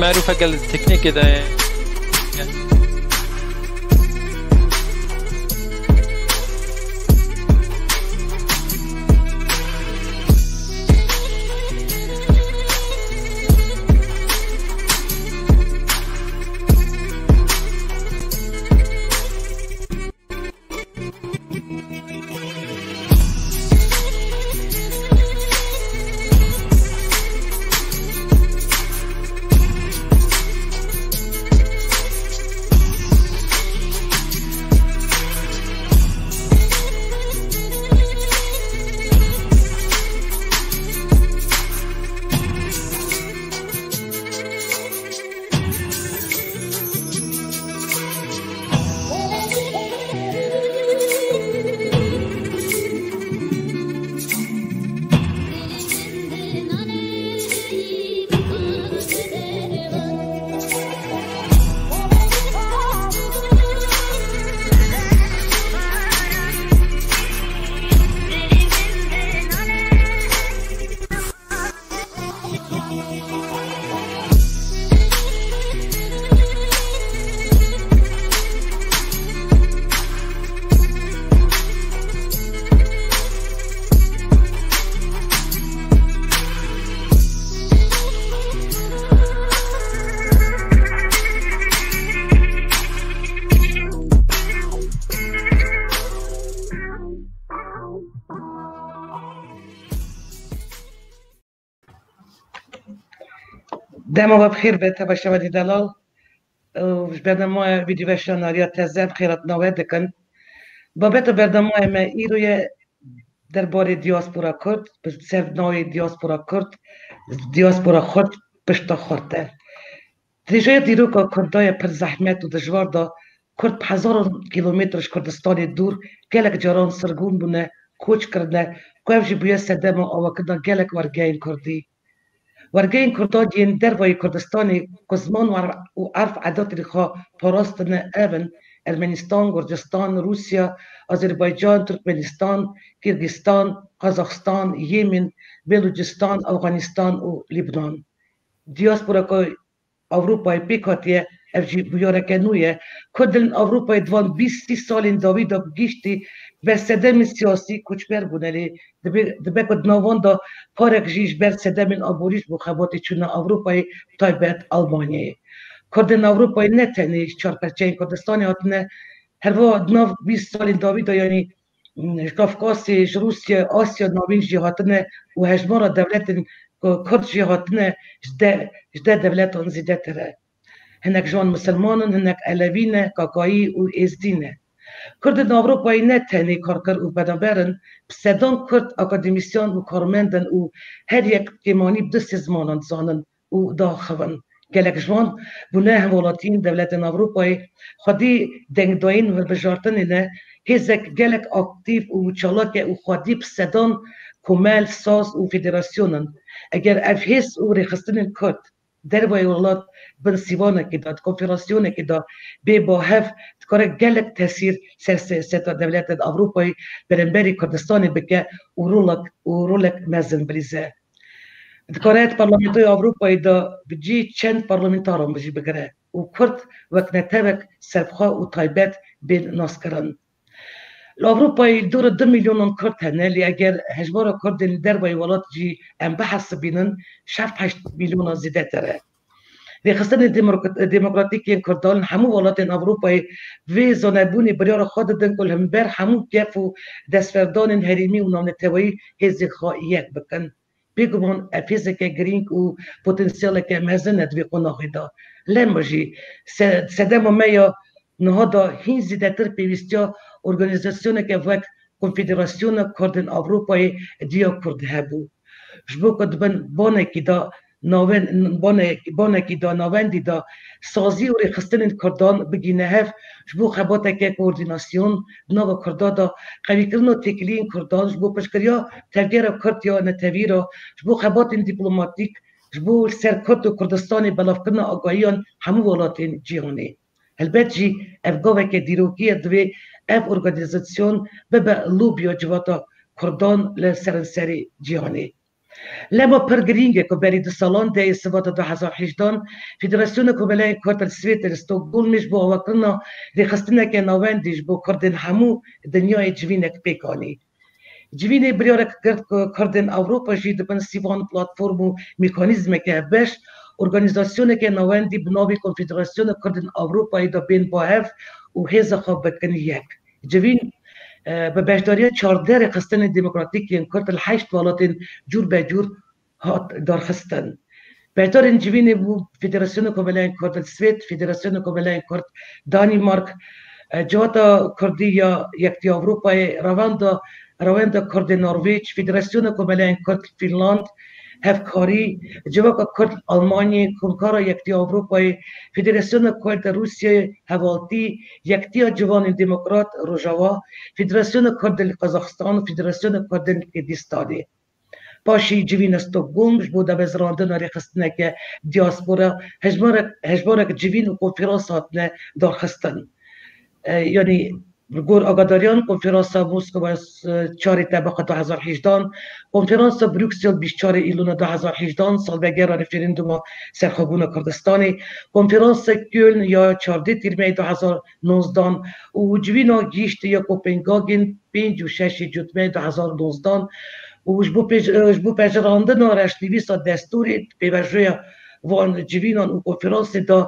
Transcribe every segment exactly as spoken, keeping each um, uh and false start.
Merûfe gel teknîkê de ye. Dema we bi xêr be, temaşevanê delal. Û ji bernama vîdyoveşanariya teze bi xêratina we dikin. Babeta bernamaya me îro ye derbarê diaspora Kurd, bi ser navê diaspora Kurd, diaspora Xurt pişta xurt e. Dirêjaya dîroka Kurda ya pir zehmet û dijwar de Kurd bi hezaran kîlometre ji Kurdistanê dûr gelek caran sirgûn bûne, koç kirine, ku ev jî bûye sedema avakirina gelek wergehên Kurdî. Wergehên Kurdan yên dervayî Kurdistanê ku ziman û er-, û erf edatên xwe parastine ev in: Ermenistan, Gurcistan, Rûsya, Azerbaycan, Turkmenistan, Kîrgîstan, Qazaxistan, Yêmîn, Belûcistan, Afxanîstan û Lîbnan. Diasporaka Ewropayê pêk hatiye, ev jî bûyereke nû ye. Kurd li Ewropayê di van bîst sî salên dawî de bi giştî ber sedemên siyasî koçber bûne, lê dibe, dibe ku di nav wan de parek jî ji ber sedemên aborî ji bo xebatê çûne Ewropayê, taybet Almanyayê. Kurdên Ewropayê ne tenê ji çar perçeyên Kurdistanê hatine, herwiha di nav bîst salên dawî de, yanî ji Kafkasê, ji Rûsya, Asya navîn jî hatine û hejmara dewletên ku Kurd jî hatine ji de, ji deh dewletan zêdetir e. Hinek ji wan misilman in, hinek elewî ne, kakayî û êzdî ne. Kurdên Ewropayê ne tenê karker û penaber in, bi sedan Kurd akademîsyen û karmend in û her yek kêmanî bi du sê zimanan dizanin û diaxivin. Gelek ji wan bûne hemwelatiyên dewletên Ewropayê, xwedî dengdayîn, hilbijartinê ne, hêzek gelek aktîf û çalak e û xwedî bi sedan komel, saz û federasyon in. Eger ev hêz û rêxistinên Kurd dervayê welat bin sîvanekê de, di konfederasyonekê de bê ba hev, dikare gelek tesîr ser siyaseta dewletên Ewropayê beramberî Kurdistanê bike û rolek, û rolek mezin bilîze. Dikare di Parlamentoya Ewropayê de bi cî çend parlamentaran jî bigire û Kurd wek netewek serbixwe û taybet bên naskirin. Li Ewropayê dûra du milyonan Kurd hene, lê eger hejmara Kurdên li dervayî welat jî em bihesibînin, şeft heşt milyona zêdetir e. Rêxistinên demokrat-, demokratîk yên Kurdan li hemû welatên Ewropayê vê zanebûnê biryara xwe didin ku li hember hemû kef û destverdanên herêmî û navneteweyî hêzên xwe yek bikin. Bêguman ev hêzeke girîng û potansiyeleke mezin e di vê qonaxê de. Lema jî se-, sedema me ya niha de hîn zêdetir pêwîstiya organîzasyoneke wek Konfederasyona Kurdên Ewropayê diya Kurd hebû. Ji bo ku di bin banekî de naven-, bane-, banekî de navendî de sazî û rêxistinên Kurdan bigîne hev, ji bo xebateke koordînasyon di nava Kurda de, qewîkirina têkiliyên Kurdan, ji bo piştgiriya tevgera Kurd ya netewî re, ji bo xebatên dîplomatîk, ji bo li ser Kurd û Kurdistanê belavkirina agahiyan hemû welatên cîhanê. Helbet jî ev gaveke dîrokî ye, divê ev organîzasyon bibe lobiya civata Kurdan li seranserê cîhanê. Lema pir girîng e ku berî du salan, dehê Sibata du hezar hejdan, Federasyona Komeleyên Kurd li Swêd li Stockholmê ji bo avakirina rêxistineke navendî ji bo Kurdên hemû dinyayê civînek pêk anî. Civînê biryarek girt ku Kurdên Ewropa jî di bin sîvan platform û mekanîzmeke hevbeş, organîzasyoneke navendî bi navê Konfederasyona Kurdên Ewropayê de bên ba hev û hêza xwe bikin yek. Civîn, e, bi beşdariya çardeh rêxistinên demokratîk yên Kurd li heşt welatên cûr be cûr hat darxistin. Beşdarên civînê bû Federasyona Komeleyên Kurd li Swêd, Federasyona Komeleyên Kurd Danîmark, e, Civata Kurdî ya Yekitiya Ewropayê, Rewenda, Rewenda Kurdê Norvêc, Federasyona Komeleyên Kurd li Fînland, Hevkarî, Civaka Kurd li Almanyê, Komkara Yekitiya Ewropayê, Federasyona Kurd li Rûsyayê, Hevaltî, Yekitiya Ciwanên Demokrat Rojava, Federasyona Kurd li Qazaxistan û Federasyona Kurd li Kirdistanê. Paşî civîna Stockholm ji bo damezrandina rêxistineke diaspora, hejmarek, hejmarek civîn û konferans hatine darxistin. E, yanî li gor agadariyan, konferansa Moskova, e, çarê Tebaxa du hezar hejdan, konferansa Bruksel bîst çarê Îlona du hezar hejdan, salvegera referanduma serxwebûna Kurdistanê, konferansa Köln ya çardeh Tîrmeyê du hezar nozdan û civîna gihîştî ya Kopenhagen pênc û şeşê Cotmeyê du hezar nozdan û ji bo pêj-, e, ji bo pejirandina reşnivîsa destûrê di pêvajoya van civînan û konferansê de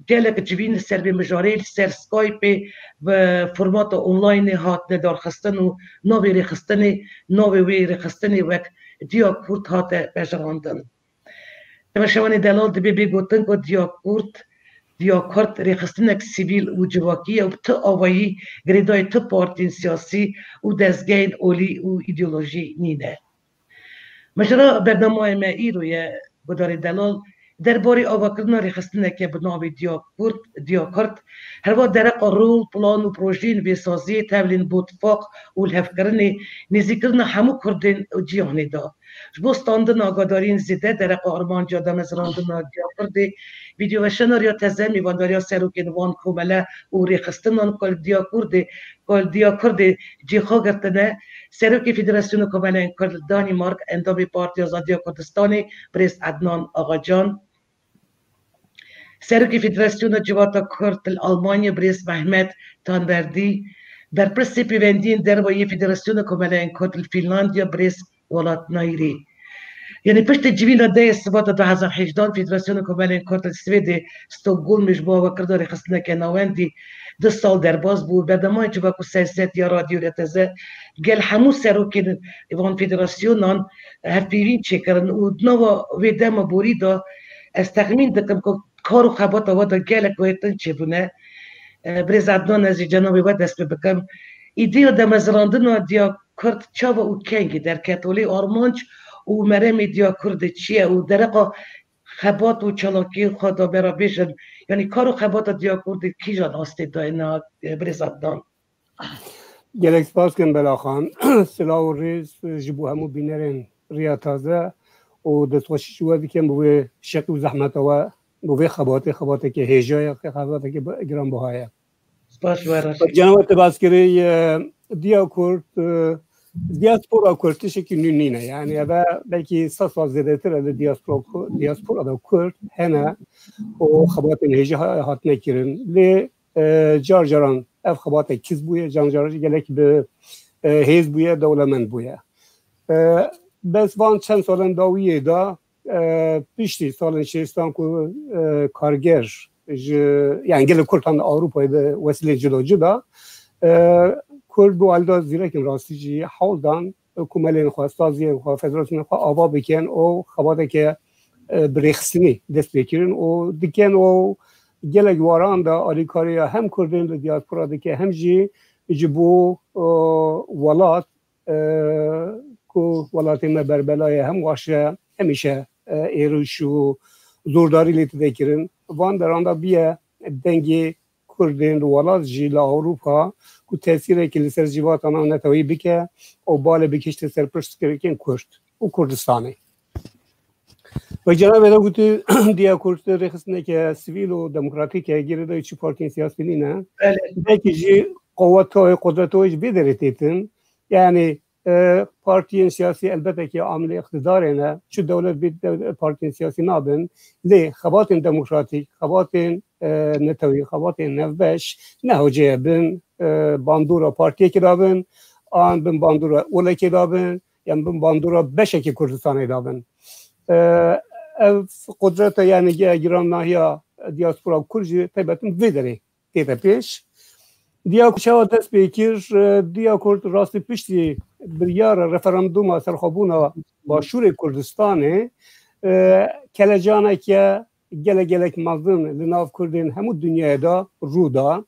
gelek civîn li ser vê mijarê li ser Skypeê bi formata onlineê hatine darxistin û navê rêxistinê, navê wê rêxistinê wek Diya Kurd hate pejirandin. Temaşevanê delal, dibê bê gotin ku Diya Kurd, Diya Kurd rêxistinek sivîl û civakî ye û bi ti awayî girêdayî ti partiyên siyasî û dezgehên olî û îdeolojî nîne. Mijara bernameya me îro ye, guhdarê delal, derbarê avakirina rêxistineke bi navê Diya Kurd, Diya Kurd, herwa dereqa rol, plan û projeyên vê saziyê tevlîn bo tifaq û lihevkirinê, nêzîkirina hemû Kurdên cîhanê de. Ji bo standina agadariyên zêde dereqa armanca damezrandina Diya Kurdê, vîdeoweşana Riya Teze mêvandariya serokên van komele û rêxistinan ku li Diya Kurdê, ku li Diya Kurdê cî xwe girtine, Serokê Federasyona Komeleyên Kurd li Danîmark, endamê Partiya Azadiya Kurdistanê, birêz Ednan Axacan, Serokê Federasyona Civata Kurd li Almanya, birêz Mehmet Tanberdî, berpirsê pêvendiyên derve yê Federasyona Komeleyên Kurd li Fînlandya, birêz Welat Nayirî. Yanî piştî civîna dehê Sibata du hezar hejdan, Federasyona Komeleyên Kurd li Swêdê, Stockholmê ji bo avakirina rêxistineke navendî du sal derbas bû. Bernameyên Civak û Siyaset ya Radyo Riya Teze gel hemû serokên van federasyonan hevpeyvîn çêkirin û di nava vê dema borî de ez texmîn dikim ku kar û xebata we de gelek wêtin çêbûne. E, Birêz Ednan, ez jî cenabê we dest pê bikim. Îdeya damezrandina Diya Kurd çawa û kengî derket? Olê armanc û meremê Diya Kurdê çi ye û dereqa xebat û çalakiyên xwe de me re bêjin. Yanî kar û xebata Diya Kurdê kîjan astê de ye niha, e, Birêz Ednan? Gelek spas dikim Bela Xan. Silav û rêz ji bo hemû bînerên Riya Taze û destxweşî ji we dikim bi wê şeq û zehmeta we, bi vê xebatê, xebateke hêja ye, xebateke bi-, giranbiha ye. Spas ji we re. Cenab we te baskirî, e, Diya Kurd, e, diaspora Kurd tiştekî nû nîne. Yani eve belkî sed sal zêdetir e li diaspora Ku-, diaspora da Kurd hene û xebatên hêja ha-, hatine kirin. Lê e, car caran ev xebate kiz bûye, car caran gelek bi, e, hêz bûye, dewlemend bûye. E, bes van çend salên dawiyê de, e, piştî salên şêstan ku, e, karger ji, yani gelek Kurdan Ewropayê bi wesîleyên cuda cuda, e, Kurd bi alda zîrekên rastî jî hewl dan, komelên xwe, saziyên xwe, federasyonên xwe ava bikin û xebateke, e, bi rêxistinî dest pê kirin û dikin û gelek waran de alîkariya hem Kurdên li diaspora dike hem jî ji bo, e, welat, e, ku welatê me berbela ye hem waş e, hemîşe, e, êrîş û zordarî lê dide kirin. Van deran de bûye dengê Kurdên li welat jî li Ewropa ku tesîrekî li ser civata navneteweyî bike û bale bikişte ser pirsgirêkên Kurd û Kurdistanê. Wek cenabê de gotî, Diya Kurd rêxistineke sivîl û demokratîk e, girêdayî çi partiyên siyasî nîne. Belê. Belkî jî qeweta wê, qudreta wê ji vê derê têtin. Yani E, partiyên siyasî elbette ki amilê îqtidarê ne. Çi dewlet bê dew-, partiyên siyasî nabin. Lê xebatên demokratîk, xebatên, e, netewî, xebatên navbeş ne hoceye bin, e, bandora partiyekê de bin, an bin bandora olekê de bin, yan bin bandora beşekî Kurdistanê de bin. E, ev qudreta, yani, ge-, girannahiya diaspora Kurd jî taybet bi vê derê tête pêş. Diya Kurd çawa dest pê kir? E, Diya Kurd rastî piştî biryara referanduma serxwebûna Başûrê Kurdistanê, e, kelecaneke gelek gelek mezin li nav Kurdên hemû dinyayê de rû da.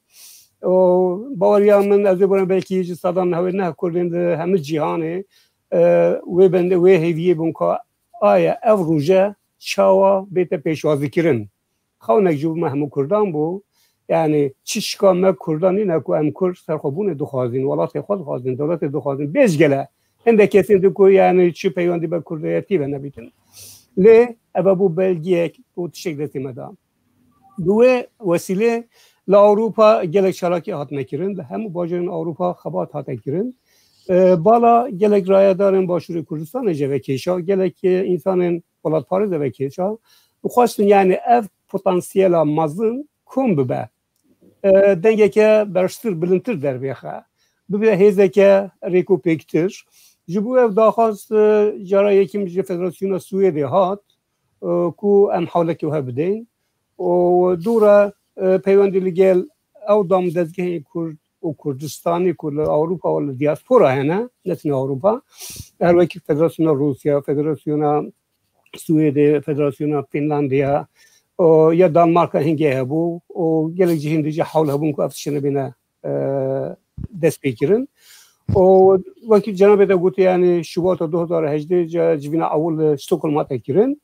Û baweriya min, ez ê bûne belkî ji sedan newê neh Kurdên li hemû cîhanê, e, wê bende, wê hêviyê bûn ka aye ev roje çawa bête pêşwazîkirin. Xewnek ji bo me hemû Kurdan bû. Yani çi şika me Kurdan nîne ku em Kurd serxwebûnê dixwazin, welatê xwe dixwazin, dewletê dixwazin. Bêjgele hindek kesên di ku yani çi peywendî be Kurdayetî ve nebîtin. Lê eve bû belgiyek, bû tiştek destê me da. Bi wê wesîlê li Ewropa gelek çalakî hatine kirin, li hemû bajarên Ewropa xebat hate kirin. E, bala gelek rayedarên Başûrê Kurdistanê jî ve kêşa, gelek, e, însanên welatparêz de ve kêşa. Dixwestin yani ev potansiyela mezin kom bibe. E, dengeke berştir, bilindtir dervêxe. Bibe hêzeke rêkopêktir. Ji bo ev daxwaz, e, cara yekim ji Federasyona Swêdê hat, e, ku em hewlekê wiha bidin. Û dû re, e, peywendî li gel ew dam dezgehên Kurd û Kurdistanî ku li Ewropa û li diaspora hene, ne tenê Ewropa, her wekî Federasyona Rûsya, Federasyona Swêdê, Federasyona Fînlandiya, û ya Danmarka hingê hebû û gelek cihên dî jî hewl hebûn ku ev tiştine bîne, e, dest pê kirin. Û wekî cenabê te gotiye, yani Şubat du hezar hejdeh ca civîna ewil li Stockholm hate kirin.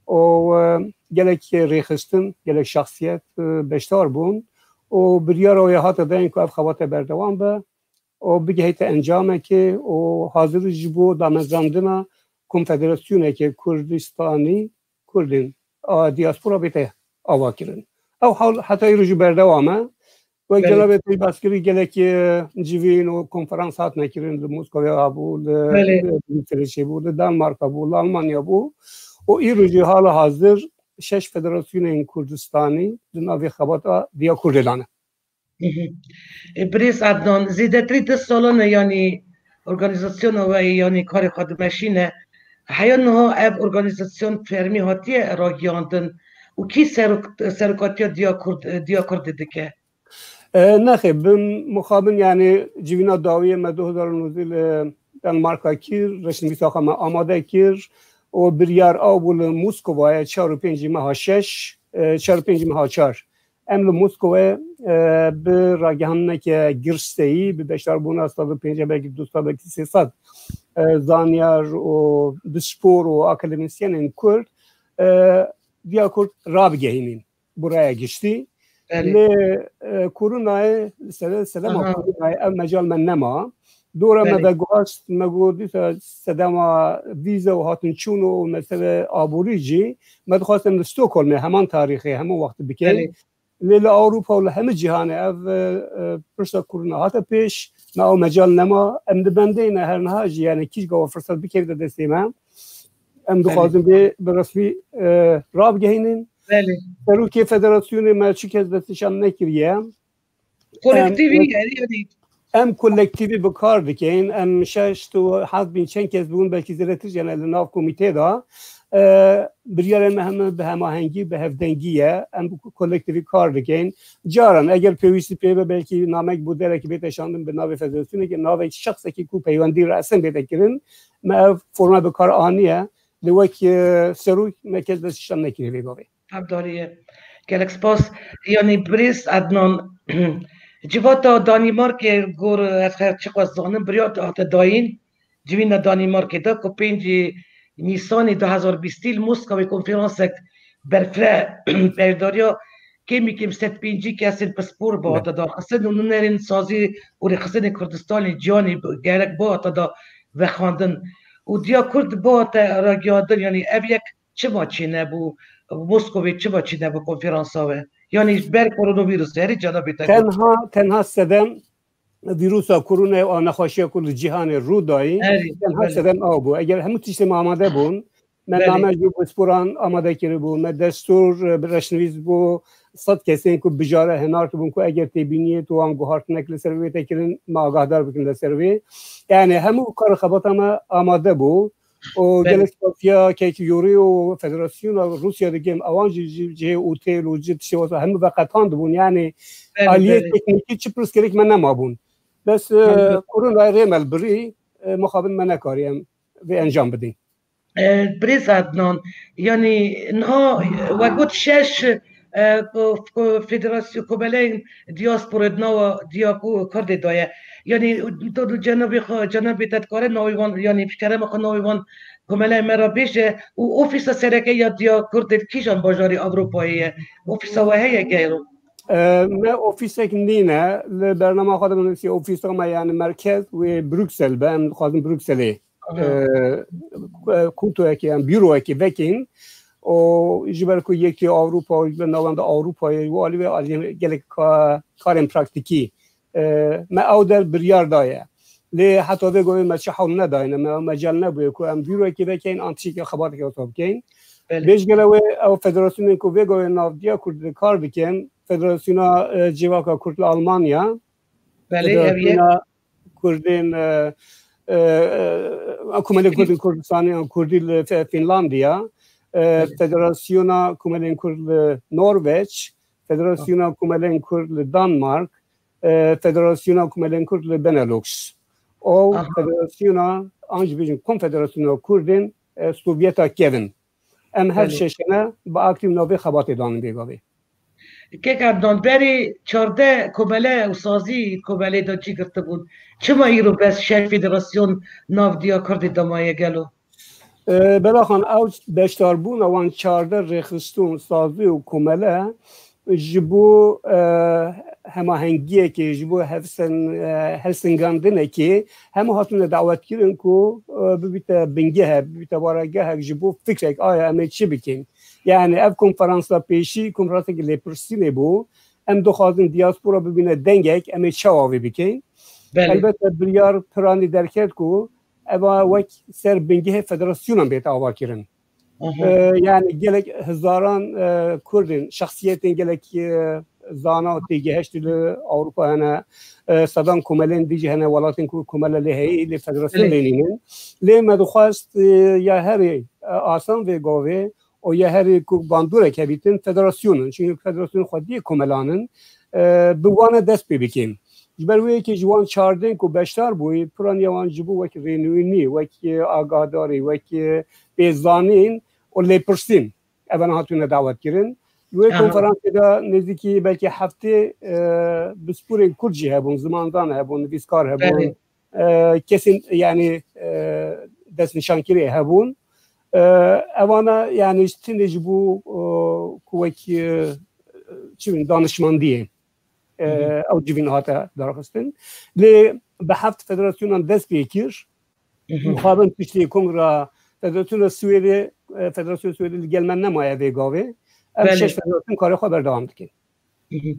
û, e, gelek rêxistin, gelek şexsiyet, e, beşdar bûn û biryara wê hate dayîn ku ev xebate berdewam be û bigihîte encamekê û hazir ji bo damezrandina konfederasyoneke Kurdistanî, Kurdên a diaspora bête avakirin. Ew hal heta îro jî berdewam e. Wek Belê. Cenabê te jî behs kirî, gelek, e, civîn û konferans hatine kirin, li Moskowê hebû, li Belê. Brukselê çêbû, li Danmarka bû, li Almanya bû. Û îro jî hala hazir şeş federasyonên Kurdistanî di navê xebata Diya Kurdê de ne. Mhm. E, Birêz Adnan, zêdetirî du salan e, yanî organîzasyona we yê, yanî karê xwe dimeşîne. Heya niha ev organîzasyon fermî hatiye ragiyandin û kî serok-, serokatiya Diya Kurd, Diya Kurdê dike? E, nexê, bi mixabin, yani civîna dawiyê me du hezar û nozdeh li Danmarka kir, reşnivîsa xwe me amade kir û biryar ew bû li Moskovayê çar û pêncî meha şeş, e, çar û pêncî meha çar. Em li Moskovê, e, bi ragihandineke girseyî, bi beşdarbûna sed û pêncî, belkî du sed, belkî sê sed, e, zanyar û piştpor û akademîsyenên Kurd, e, Diya Kurd rabigehînîn. Buraya giştî. Belê. Lê, e, koronayê, sede-, sedema Aha. koronayê ev mecal me nema. Dora me Belê. veguhast, me got, dîsa sedema vîze û hatin çûn û mesele aborî jî, me dixwast em li Stockholmê heman tarîxê, heman wextî bikin. Belê. Lê li Ewropa û li hemî cîhanê ev, e, e, pirsa korona hate pêş, me ew mecal nema. Em dibendeyne her niha jî, yani kîj gava firsat bikevite destê me. Em Belê. dixwazin vê bi resmî, e, rabigehînin. Belê. Serokê federasyonê me çi kes destnîşan nekiriye. Kolektîvî Em, ye, yani. Em kolektîvî bi kar dikin. Em şeş û heft bin çend kes bûn, belkî zêdetir jî ne li nav komîtê de. E, biryarên me heme bi hemahengî, bi hevdengî ye. Em bi kolektîvî kar dikin. Caran eger pêwîstî pê be, belkî namek bo derekî bête şandin bi navê federasyonekê, navek şexsekî ku peywendî resin bête kirin. Me ev forma bi kar aniye. Lê wek, e, serok me kes destnîşan nekiriye vê gavê. Hevdarî ye. Gelek spas. Yanî birêz Adnan, civata Danîmarkê gor ez her çiqas zanim, biryar hate dayîn, civîna Danîmarkê de ku pêncî Nîsanê du hezar bîstî li Moskawê konferansek berfireh beşdariya kêmî kêm sed pêncî kesên pispor bi Be. hate darxistin û nûnerên sazî û rêxistinê Kurdistanê ciyanî bi-, gerek bi hate da vexwendin. Û Diya Kurd bi hate ragihandin, yanî ev yek çima çênebû, Moskovê çima çênebû konferansa we? Yanî ji ber koronavîrusê, herî cenabê te got. Tenha, tenha sedem, vîrusa koronayê û nexweşiya ku li cîhanê rû dayî, Erê, yan her belê. sedem ew bû. Eger hemû tiştê me amade bûn, me Belê. name ji pisporan amade kiribû, me destûr, e, reşnivîs bû, sed kesên ku bijare henar dibûn ku eger têbîniyê tu wan guhartinek li ser wê te kirin, me agahdar bikin li ser wê. Yani hemû kar û xebata me amade bû. û Belê. gelek spasiya kekî yorî û Federasyona Rûsya dikim, ewan jî ji cihê otel û ji tiştê wasa hemû veqetandibûn. Yani Belê, aliyê belê. teknîkî çi pirsgirêk me nemabûn. Bes, e, Anladım. koronayê rê me li birî, e, mixabin me nekarî em vê encam bidin. E, Birêz Adnan, yani niha we got şeş, e, ko-, ko-, federasyon komeleyên diaspora di nava diya ku Kurdê daye. Yani tu cenabê xwe, cenabê te dikare navê wan, yani bi kerema xwe navê wan komeleyên me re bêje û ofîsa sereke ya diya Kurdê li kîjan bajarê Ewropayê ye? Ofîsa we heye gelo? E, me ofîsek nîne. Li bernama xwe de min nivîsî ofîsa me, yani merkez wê Bruksel be. Em dixwazin Brukselê, Aha. e, e, kultoyekê, yani büroyekê vekîn. O ji ber ku Yekî Ewropa û ji ber navenda Ewropayê û alî wê alî gelek ka-, karên praktîkî, e, me ew der biryar daye. Lê heta vê govê me çi hewl nedayne, me mecal nebûye ku em büroyekê vekeyn an tiştekî xebatekê wisa bikeyn. Belê. Bêjgere wê ew federasyonên ku vê govê navdiya Kurd de kar dikin, Federasyona, e, Civaka Kurd li Almanya, Belê, ev ye. Federasyona Kurdên, e, e, e, Komelê Kurdên Kurdistanê an Kurdî li Fe-, Finlandiya, e, Belê. Federasyona Komelên Kurd li Norveç, Federasyona Komelên Kurd li Danmark, e, Federasyona Komelên Kurd li Benelux. O Aha. federasyona, an jî bêjin Konfederasyona Kurdên, e, Sovyeta Kevin. Em her Belê. şeşene bi aktîf navê xebatê danin vê gavê. Kek Adnan, berê çardeh komele û sazî komelê de cî girtibûn. Çima îro bes şeş federasyon nav diya Kurdê de maye gelo? E, Belaxan, ew beşdarbûna wan çardeh rêxistin, sazî û komele ji bo, e, hemahengiyekê, ji bo hevsen-, e, helsingandinekê hemû hatine dawetkirin ku, e, bibîte bingehek, bibîte baregehek ji bo fikrek, aya em ê çi bikin? Yani ev konferansa pêşî konferanseke lêpirsînê bû. Em dixwazin diaspora bibîne dengek, em ê çawa vê bikin? Belê. Elbette biryar piranî derket ku eva wek ser bingehê federasyonan bête avakirin. Aha. E, yani gelek hezaran, e, Kurdên, şexsiyetên gelek, e, zana û têgihiştî li Ewropa hene, e, sedan komelên dî jî hene, welatên ku komele lê heyî, lê federasyon Belê. lê nînin. Lê me dixwest, e, ya herê, e, asan vê gavê, û ya herî ku bandorek hebîtin federasyon in. Çünkü federasyon xwediyê komelan in, e, bi wan e dest pê bikin. Ji ber wê yekê ji wan çardên ku beşdar bûyî, piraniya wan ji bo wek rênûnî, wek, e, agahdarî, wek, e, pêzanîn û lêpirsîn, ev hatine dawet kirin. Li wê Aha. konferansê de nêzîkî belkî heftê, e, pisporên Kurd jî hebûn, zimandan hebûn, nivîskar hebûn, Belê. e, kesên, yani, e, destnîşankirî hebûn. E, evana, yani, tenê ji bo, e, ku wek, e, çi bîn, danişmandiyê, e, Hı hı. ew civîn hate darxistin. Lê bi heft federasyonan dest pê kir. Hı hı. Mixabin piştî kongra Federasyona Swêdê, e, Federasyona Swêdê li gel me nemaye vê gavê. Ev Belê. şeş federasyon karê xwe berdewam dikin. Hı hı.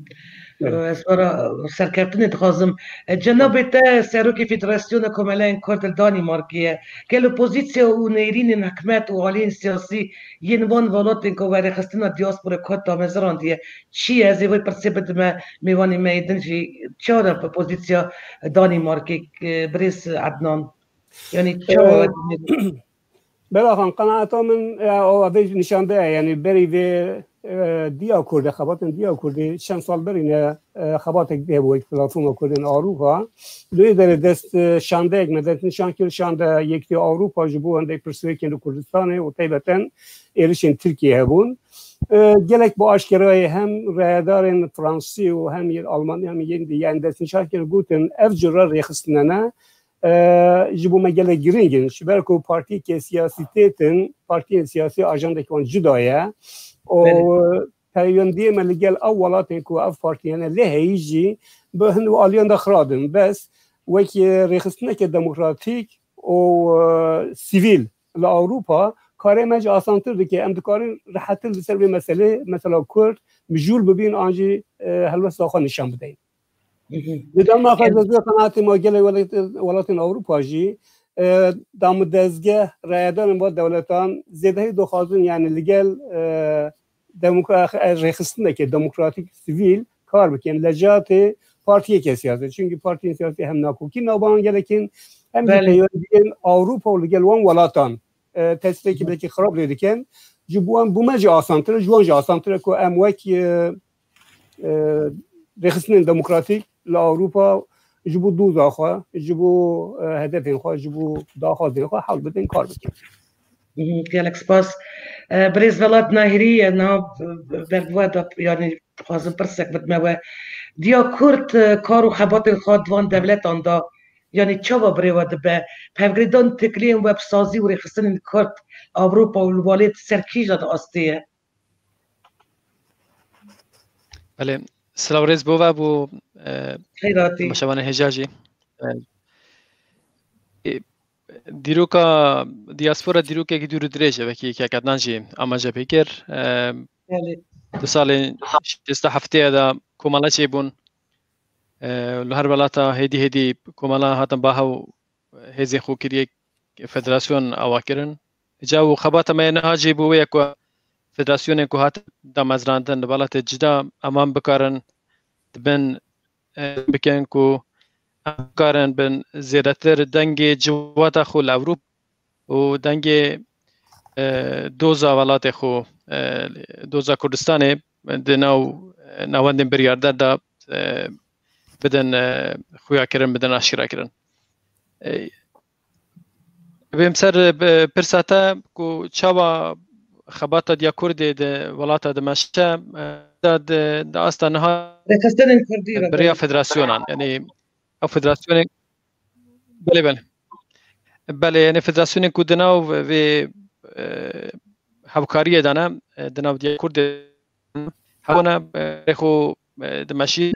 Evet. Ez wara serkeftinê dixwazim. E, cenabê te Serokê Federasyona Komeleyên Kurd li Danîmarkê ye. Gelo pozîsya û nêrînên hikûmet û aliyên siyasî yên van welatên ku werêxistina diaspora Kurd damezirandiye çi ye? Ez ê vê pirsê bidime mêvanê me yê din jî. Çawa bi pozîsya Danîmarkê, e, birêz Ednan? Yani çawa Ee, Belaxan, qenaeta min, e, o, vê nîşan de, yani berî vê, e, diya Kurdê, xebatên diya Kurdê, çend sal berî ne, e, xebatek dê bû, wek platforma Kurdên Ewropa. Lê derê dest, e, şandeyek me dest nîşan kir, şande Yekîtiya Ewropa ji bo hindek pirsgirêkên li Kurdistanê û taybeten êrişên Tirkiyê hebûn. E, gelek bi aşkerayê hem rayedarên Fransî û hem yên Almanî hem yên dî, yani dest nîşan kir, gotin ev cure rêxistinene, e, ji bo me gelek girîng in. Ji ber ku partiyeke siyasî têtin, partiyên siyasî ajandeke wan cuda ye. Û Belê. peyvendiyê me li gel ew welatên ku ev partiyane lê heyî jî bi hin û aliyan de xiradin. Bes wekî rêxistineke demokratîk û, e, sivîl li Ewropa karê me jî asantir dike. Em dikarin rehetir li ser vê meselê, mesela Kurd, mijûl bibin an jî, e, helwesta xwe nîşan bideyin. Li Danmarka, ez bi qenaetê me gelê welat-, welatên Ewropa jî, e, dam û dezgeh, rayedarên van dewletan zêdehî dixwazin, yani li gel, e, demokra-, e, rêxistineke demokratîk sivîl kar bikin. Li cihê partiyeke siyasî. Çimkî partiyên siyasî hem nakokî navbera gelek in, hem jî Belê. peywendiyên Ewropa û li gel wan welatan, e, tesîrekî belkî xirab lê dikin. Ji bo wan, bo me jî asantir e, ji wan jî asantir e ku em wek, e, e, rêxistinên demokratîk li Ewropa ji bo doza xwe, ji bo, e, hedefên xwe, ji bo daxwazên xwe hewl bidin, kar bikin. Mhm, gelek spas. E, birêz Velat Nahirî, e, niha, e, ber bi we de, yani, dixwazim pirsek bidime we. Diya Kurd, e, kar û xebatên xwe di van dewletan de, yani, çawa bi rê ve dibe? Pevgirêdan tekliyên we bi sazî û rêxistinên Kurd, Ewropa û li walêt ser kîjan astê ye? Belê, silav rêz bo ve, bo, e, Xeyratî. Temaşevanê hêja jî. E, e, dîroka diaspora dîrokekî dûr û dirêj e, wekî Kek Ednan jî amaje pê kir. E, Belê. Di salên şêst û heftê de komela çêbûn. E, li her welata hêdî hêdî komela hatin ba hev hêzên xwekiriyê federasyon ava kirin. Îca û xebata me ya niha jî bo wê ye ku federasyonên ku hatin damezrandin li welatê cida, em wan bikarin di bin, e, bikin ku em bikarin bin zêdetir dengê civata xwe li Ewropa û dengê, e, doza welatê xwe, e, doza Kurdistanê di nav, e, navendên biryarder de, e, bidin, e, xuyakirin, bidin aşkerakirin. E, bêm ser, e, pirsa te ku çawa xebata Diya Kurdê di welata dimeşe, e, da di, di asta niha Rêxistinên Kurdî re, biriya belê. Federasyonan, yani ew federasyonên, belê, belê. Belê, yani federasyonên ku di nav vê, e, hevkariyê de ne, e, di nav Diya Kurdê hebûne, e, rêxo, e, dimeşî.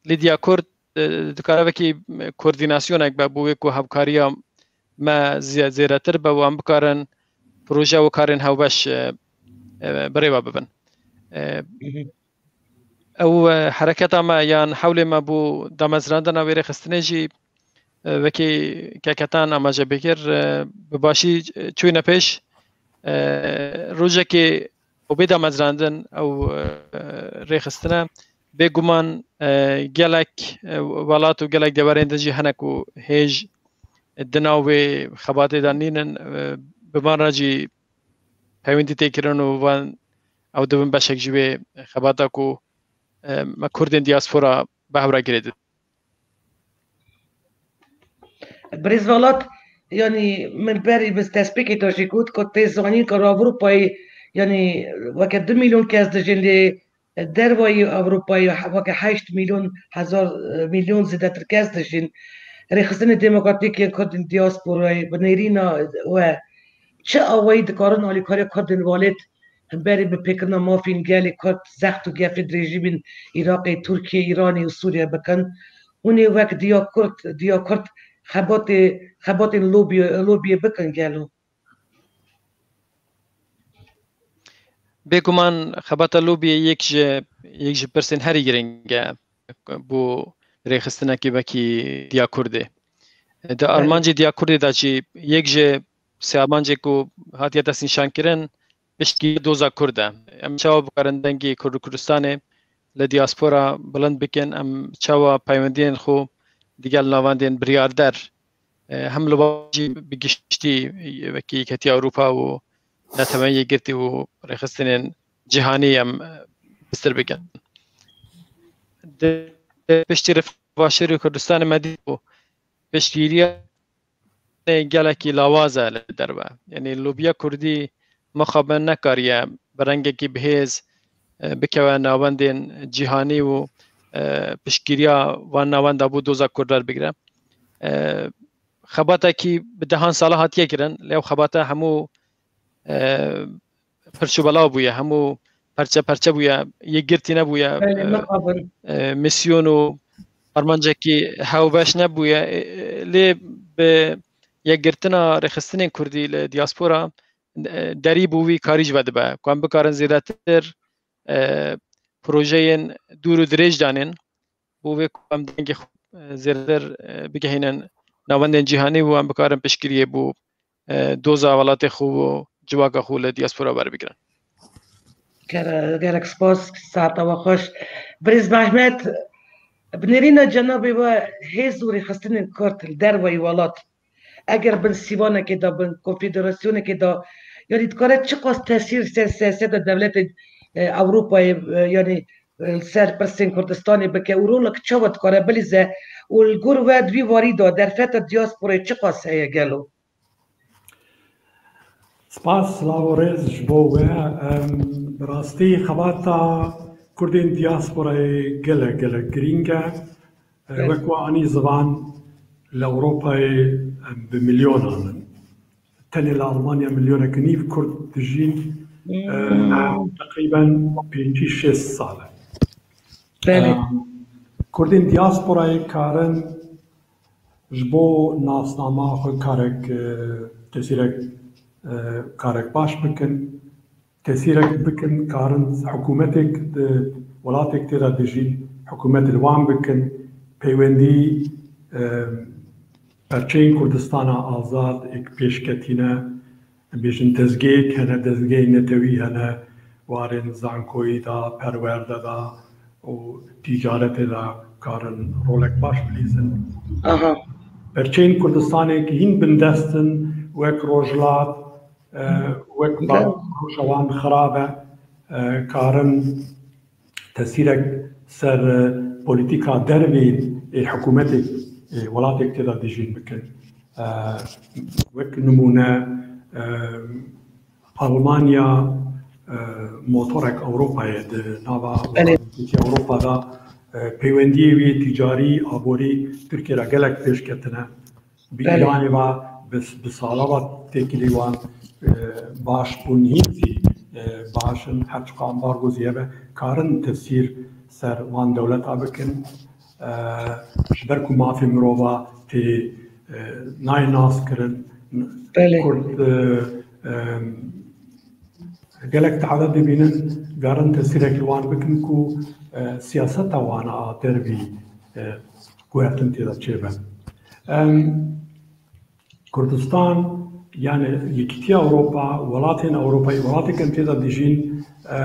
Lê Diya Kurd, e, dikare wekî, e, koordînasyonek be bo wê ku hevkariya me zê-, zêdetir be û em bikarin proje û karên hewbeş, e, e, bi rê ve bibin. E, Mhm. Ew, e, hereketa me yan hewlê me bo damezrandina wê rêxistinê jî, e, wekî Kek Ednan amaje pê kir, e, bi başî, e, çûyne pêş. E, rojekê û bê damezrandin ew, e, rêxistine, bêguman, e, gelek, e, welat û gelek deverên din jî hene ku hêj di nav wê xebatê de nînin, e, bi van re jî peywendî tê kirin û van ew dibin beşek ji wê xebata ku, e, me Kurdên diaspora bi hev re girêdin. Birêz Velat, yanî min berî bi destpêkê te jî got ku tê zanîn ku li Ewropayê, yanî weke du milyon kes dijîn, lê dervayî Ewropayê weke heşt milyon hezar, milyon zêdetir kes dijîn. Rêxistinê Demokratîk yên Kurd ên diasporayê bi nêrîna we çi awayî dikarin alîkariya Kurdên walêt hemberî bi pêkirina mafên gelê Kurd, zext û gefê di rejîmên Iraqê, Tirkiyê, Îranê û Sûriyê bikin. Hûn ê wek Diya Kurd, Diya Kurd xebatê, xebatên lobiyê, lobiyê bikin gelo? Bêguman xebata lobiyê yek ji, yek ji pirsên herî giring e bo rêxistinekî wekî Diya Kurdê. Di Belê. Armancê Diya Kurdê de jî yek ji sê armancê ku hatiye destnîşankirin, piştgiriya doza Kurd e. Em çawa bikarin dengê Kurd û Kurdistanê li diaspora bilind bikin, em çawa peywendiyên xwe digel navendên biryarder, e, hem li van jî bi giştî, e, wekî Yekîtiya Ewropa û Neteweyên Yekgirtî û rêxistinên cîhanî em, e, pistir bikin. Di, di piştî Rifîqa Şêrî û Kurdistanê me dît ku piştgiriya gelekî lawaz e li derve. Yanî lobiya Kurdî mixabin nekariye bi rengekî bihêz, e, bikeve navendên cîhanî û, e, piştgiriya van navenda bo doza Kurd werbigire. E, xebatekî bi dehan sala hatiye kirin, lê ew xebata hemû, e, pirç û belav bûye, hemû perçe perçe bûye, yekgirtî nebûye, Belê, e, mixabin. E, misyon û armancekî hewbeş nebûye. E, e, lê bi yekgirtina rêxistinên Kurdî li diaspora, e, derî bo wî karî ji ve dibe. Ku em bikarin zêdetir, e, projeyên dûr û dirêj danên, bo vê ku em dengê xwe, e, zêdetir, e, bigihînin navendên cîhanî û em bikarin piştgiriyê bo, e, doza welatê xwe û civaka xwe li diaspora werbigirin. Gere-, gelek spas, saeta we xweş. Birêz Mehmet, bi nêrîna cenabê we hêz û rêxistinên Kurd li derveyî welat, eger bin sîvanekê de bin, konfederasyonekê de, yanî dikare çiqas tesîr ser siyaseta dewletên, e, Ewropayê, e, yanî, e, ser pirsên Kurdistanê bike û rolek çawa dikare bilîze û li gor we di vî warî de derfeta diasporayê çiqas heye gelo? Spas, silav û rêz ji bo we. Em, bi rastî xebata Kurdên diasporayê gelek, gelek girîng e. E, Belê. Wek we anî ziman, li Ewropayê em bi milyonan in. Tenê li Almanya milyonek û nîv Kurd dijîn, e, Hmm. teqrîben pêncî şêst sal e. Belê. E, Kurdên diasporayê karin ji bo nasnama xwe karek, e, tesîrek, e, karek baş bikin. Tesîrek bikin, karin hikûmetek di welatek tê de dijîn, hikûmet li wan bikin, peywendî, e, perçeyên Kurdistana azad êk pêşketî ne, em bêjin dezgehek hene, dezgehên netewî hene, warên zankoyî de, perwerde de û tîcaretê de karin rolek baş bilîzin. Aha. Perçeyên Kurdistanê ku hîn bindest in, wek Rojhilat, e, wek Belê. Bakur, Rojava wan xirab e, e, karin tesîrek ser, e, polîtîka derveyî ê hikûmetê, ê welatek tê de dijîn bikin. E, wek nimûne, e, Almanya, e, motorek Ewropayê di nava Belê. Yekîtiya Ewropa de, e, peywendiyê wî ticarî, aborî Tirkiye re gelek pêş ketine. Bi Belê. Îranê ve bi, bi sala ve têkilî wan, e, baş bûn, hîn zî, e, baş in, her çiqa ambargo zî hebe, karin tesîr ser wan dewleta bikin. E, ji ber ku mafê mirova tê, e, nayê nas kirin, Belê. Kurd, e, e, gelek tehada dibînin, garin tesîrek li wan bikin ku, e, siyaseta wan a dervî, e, guhertin tê de çêbe. Em, Kurdistan, yani Yekîtiya Ewropa, welatên Ewropayê, welatêk em tê de dijîn, e,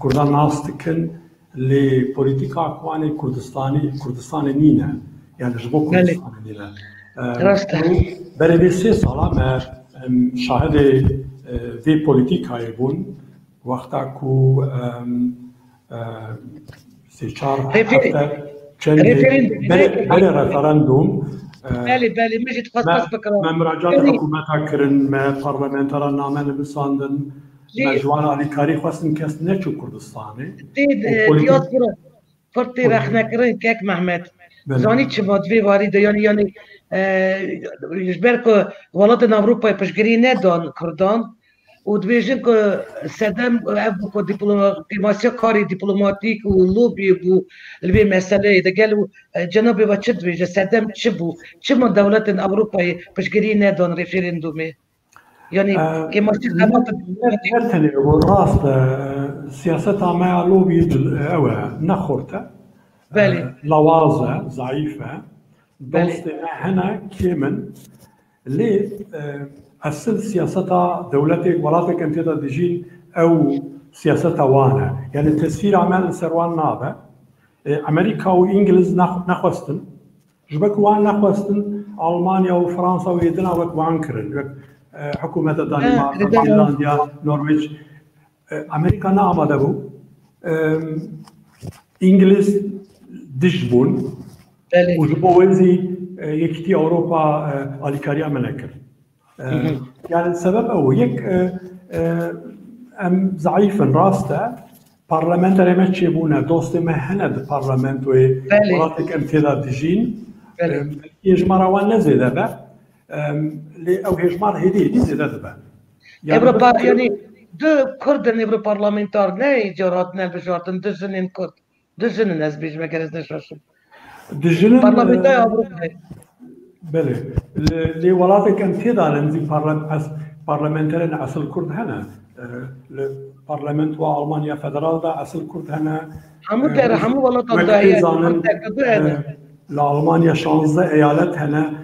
Kurdan nas dikin, lê polîtîka wan ê Kurdistanî, Kurdistanê nîne. Yani ji bo Belê. Kurdistanê nîne. E, Rast e. Ew berê vê sê sala me, em, şahidê, e, vê polîtîkayê bûn. Wexta ku, em, e, sê çar Refere-, hefte çendê referandum berê, neke- berê referandum, e, Belê, belê, me jî dixwest me, qas bikirin. Me miracat Yanî hikûmeta kirin, me parlamenteran name nivîsandin, Lê me ji wan alîkarî xwestin, kes neçû Kurdistanê. Tê, Û e, polîtik- diaspora Kurd tê Polîtik- rexnekirin kek Mehmet. Belê. Zanî çima di vê warî de, yanî, yanî, e, ji ber ku welatên Ewropayê piştgirî nedan Kurdan, û dibêjin ku sedem ev bû ku diploma-, kêmasiya karê dîplomatîk û lobiyê bû li vê meseleyê de. Gel û, e, cenabê we çi dibêje? Sedem çi bû? Çima dewletên Ewropayê piştgirî nedan referandumê? Yanî E, kêmasiya ne, qebat ne, ne tenê ew, rast e, siyaseta me ya lobiyê ew e, ne xurt e. Belê. E, lawaz e, zayîf e. Belê. Dostê me hene kêm in. Lê, e, esil siyaseta dewletê, welatek em tê de dijîn, ew siyaseta wan e. Yani tesîra me li ser wan nabe. E, Amerîka û Îngiliz nex-, nexwestin. Ji ber ku wan nexwestin, Almanya û Fransa û yê din a wek wan kirin. Wek, e, hikûmeta Danimarka, Danimarka. Fînlandiya, Norwêc. E, Amerîka ne amade bû. E, Îngiliz dij bûn. Belê. Û ji bo wê zî, e, Yekîtiya Ewropa, e, alîkariya me nekir. E, Hı hı. Yani sebeb ew, yek, e, e, em zayîf in, rast e. Parlamenterê me çêbûne, dostê me hene di parlamentoyê, Belê. Welatek em tê de dijîn. Belê. E, hêjmara wan ne zêde be. E, lê ew hêjmar hêdî hêdî zêde dibe. Yani Ewropa, bi- yani du Kurd in Ewroparlamentar ne îcar hatine bijartin, du jinên Kurd. Du jin in, ez bêjim, eger ez neşaşim. Du jin in, Parlamentoya e, Ewropayê. Belê. Lê, lê welatek em tê de ne, zî parla-, es-, parlamenterên esil Kurd hene. E, li, parlamentoya Almanya Federal de esil Kurd hene. Hemû der, hemû welatan de heye. Li Almanya şanzdeh eyalet hene.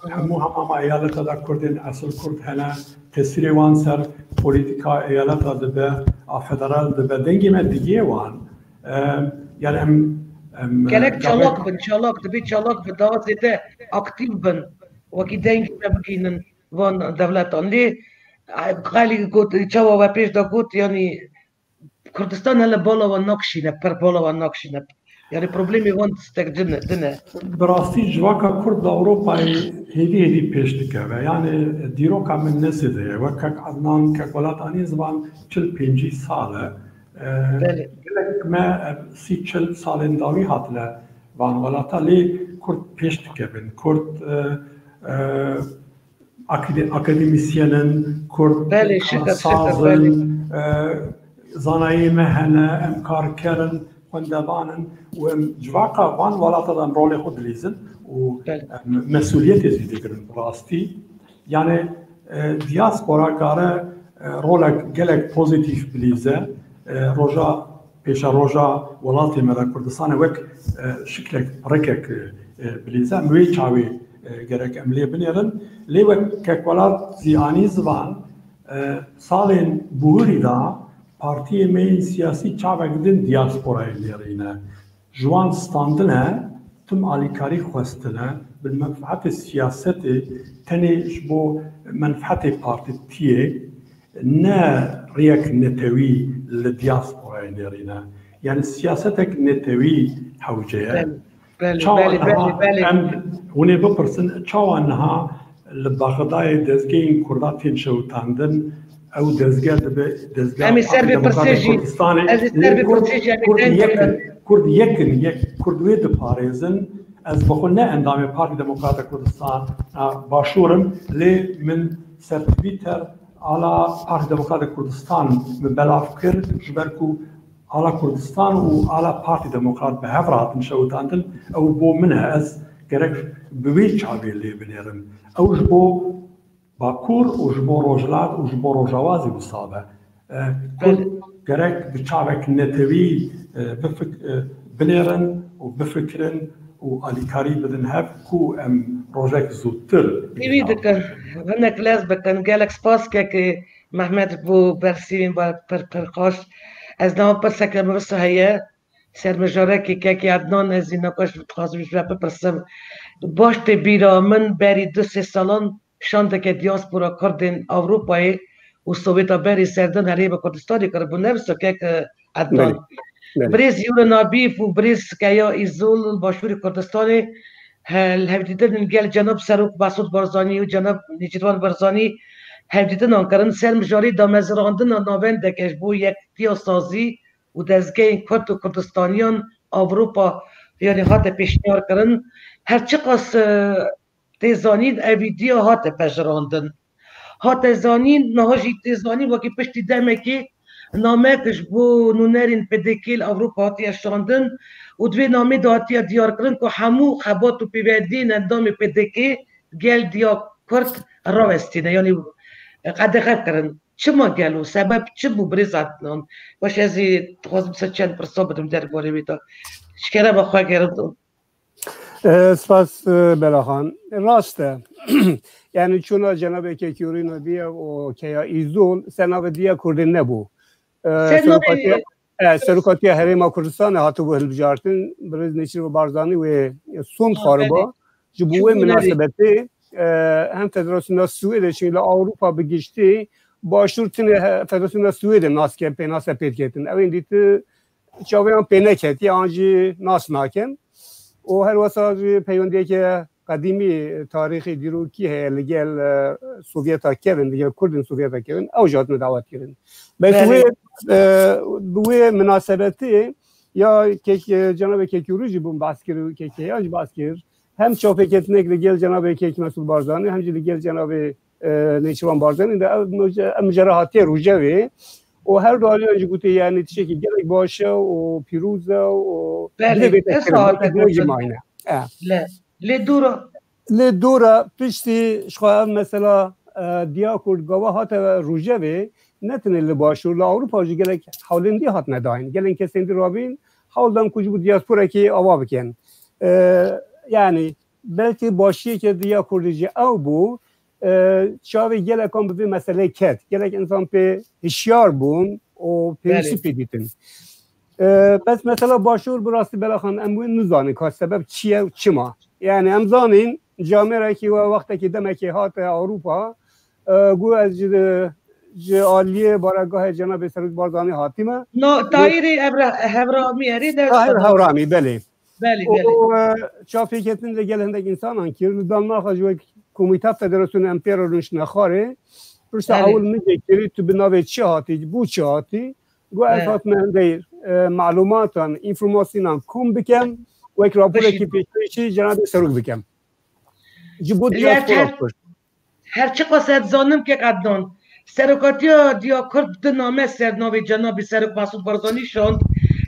Hemû hemama eyaleta de Kurdên esil Kurd hene. Tesîrê wan ser polîtîka eyaleta dibe, a federal dibe. Dengê me digihê wan. E, yani em, em, Gelek çalak bin, çalak, dibê çalak bin, daha zêde aktîf bin. Wekî dengê me bigihînin van dewletan. Lê, e, xelî got, çawa we pêş de got, yanî Kurdistan hele bala wan nakişîne, per bala wan nakişîne. Yani problemê wan stek din e, din e. Bi rastî civaka Kurd li Ewropayê hêdî hêdî pêş dikeve. Yani dîroka min nezêde ye. Wek kek Adnan, kek Welat anî ziman çil pêncî sal e. E, Belê. Gelek me, e, sî çil salên dawî hatine van welata, lê Kurd pêş dikevin. Kurd, e, e, akade-, akademîsyen in, Kurd Belê, şitir, şitir, karsaz in, belê. E, zanayê me hene, em karker in, xwendevan in û em civaka van welata de em rolê xwe dilîzin û, Belê. em, mesuliyetê zî digirin bi rastî. Yani, e, diaspora kare, e, rolek gelek pozîtîf bilîze, e, roja pêşeroja welatê me de Kurdistanê wek, e, şiklek pirikek, e, e, bilîze. Em wê çavê, e, gerek em lê binêrin. Lê wek kek Welat zî anî ziman, e, salên buhurî de partiyê me yên siyasî çavek din diasporayê nêrîne. Ji wan standine, tim alîkarî xwestine, bi menfeetê siyasetê tenê ji bo menfeetê partîtiyê ne rêyek netewî li diasporayê nêrîne. Yani siyasetek netewî hewce ye. Belê, belê, Çawa belê, niha belê, belê. Em hûn ê bipirsin, çawa niha li Bexdayê dezgehên Kurda tên şewitandin, ew dezgeh dibe dezgeha Em ê ser Partî vê Demokratê pirsê jî, Kurdistanê, ez ê ser lê vê Kurd, pirsê jî em ê Kurd deng yekin, bikin. Kurd yekin, Kurd wê diparêzin. Ez bi xwe ne endamê Partî Demokratê Kurdistan a Başûr im, lê min ser Twitter ala Partî Demokratê Kurdistan min belav kir, ji ber ku ala Kurdistan û ala Partî Demokrat bi hev re hatin şewitandin. Ew bo min e, ez gerek bi wê çavê lê binêrim. Ew ji bo Bakur û ji bo Rojhilat û ji bo Rojava zî wisa be. E, Kurd Belê. gerek bi çavek netewî, e, bifik-, e, binêrin û bifikirin û alîkarî bidin hev ku em rojek zûtir Pêwî dikin, hinek lez bikin. Gelek spas kekê Mehmet bo bersîvên bar pir, pir xweş. Ez niha pirseke min wisa heye. Sermijarekê kekê Adnan ez jî nakaş dixwazim ji we bipirsim. Baş tê bîra min berî du sê salan şandeke diaspora Kurdên Ewropayê û Sowêta berê serdin Herêma Kurdistanê kiribû, ne wisa kek, e, Adnan. Belê, belê. Birêz Yûrin Abîf û birêz Keya Îzol li Başûrê Kurdistanê he-, li hevdîtin gel cenab Serok Mesûd Barzanî û cenab Nêçîrvan Barzanî hevdîtinan kirin ser mijarê damezrandina navendeke ji bo yekitiya sazî û dezgehên Kurd û Kurdistaniyan Ewropa, yanî hate pêşniyar kirin. Her çiqas, e, tê zanîn, ev îdiya hate pejirandin. Hate zanîn, niha jî tê zanîn, wekî piştî demekê namek ji bo nûnerên P D K li Ewropa hatiye şandin û di vê namê de hatiye diyarkirin ku hemû xebat û pêvendiyên endamê P D K gel diya Kurd rawestîne, yanî qedexe kirin. Çima gelo? Sebeb çi bû birêz Adnan? Baş, ez ê dixwazim ser çend pirsa bidim derbarê wê de. Ji kerema xwe gerin. E, spas, e, Belaxan. Rast e. Yani çûna cenabê Kekî Yûrin Abîf û Keya Îzol ser navê diya Kurdên nebû. E, Ser navê serokatiya, e, serokatiya Herêma Kurdistanê hatibû hilbijartin. Birêz Nêçîrvan Barzanî wê sond xwariba. Ji bo wê minasebetê, e, hem Federasyona Swêdê, çi li Ewropa bi giştî, Başûr tenê he-, Federasyona Swêdê nas ke-, pênase pê diketin. Ew ên dîti çaviyan pê neketiye, an jî nas nakin. Û her wesa jî peywendiyeke qedîmî, tarîxî, dîrokî heye li gel, e, Sovyeta kevin, li gel Kurdên Sovyeta kevin, ew jî hatine dawet kirin. Bes Belê. wê, e, bi wê minasebetê ya kek, e, cenabê Kekî Yûrî jî bûn behs kir û Kekî Keya jî behs kir. Hem çavpêketinek li gel cenabê Kek Mesûd Barzanî, hem jî li gel cenabê, e, Nêçîrvan Barzanî de ev muce-, ev micera hatiye rojevê. Û her du aliyan jî gotiye, yani tiştekî gelek baş e û pîroz e û Belê, divê bête kirin. Belkî dû jî mayne. E. Lê, lê dûr e. Lê dûr e, piştî ji xwe ev mesela, e, diya ku gava hate rojevê, ne tenê li Başûr, li Ewropa jî gelek hewlên dî hatine dayîn. Gelên kesên dî rabîn, hewl dan ku ji bo diasporekê ava bikin. E, yani, belkî başiyeke diya Kurdî jî ew bû, e, çavê gelekan bi vê meseleyê ket. Gelek însan pê hişyar bûn û pêwîstî Belê. pê dîtin. E, bes mesela Başûr bi rastî belaxan em wê nizanin ka sebeb çi ye û çima. Yani em zanîn camêrekî we wextekî demekê hate Ewropa, e, got ez ji, ji aliyê baregahê Cenabê Serok Barzanî hatime. No, Tahirê Evra-, Hevramî erê dest Tahir xwe da. Hevramî, belê. Belê, belê. Û, e, çavpêketin li gel hindek insanan kir. Li Danmarka jî wek Komîta Federasyonu em pê re rûniştine xwarê. Pirsa Belê. ewil min jê kirî, tu bi navê çi hatî, bo çi hatî? Got, ez Evet. hatime hindek, e, malûmatan, înformasyonan kom bikem, wek raporekî Bişî. pêşkêşî Cenabê Serok bikem. Ji bo Lê diaspora her, Kurd. her çiqas ez zanim kek Ednan, serokatiya diya Kurd di name ser navê Cenabê Serok Mesûd Barzanî şand,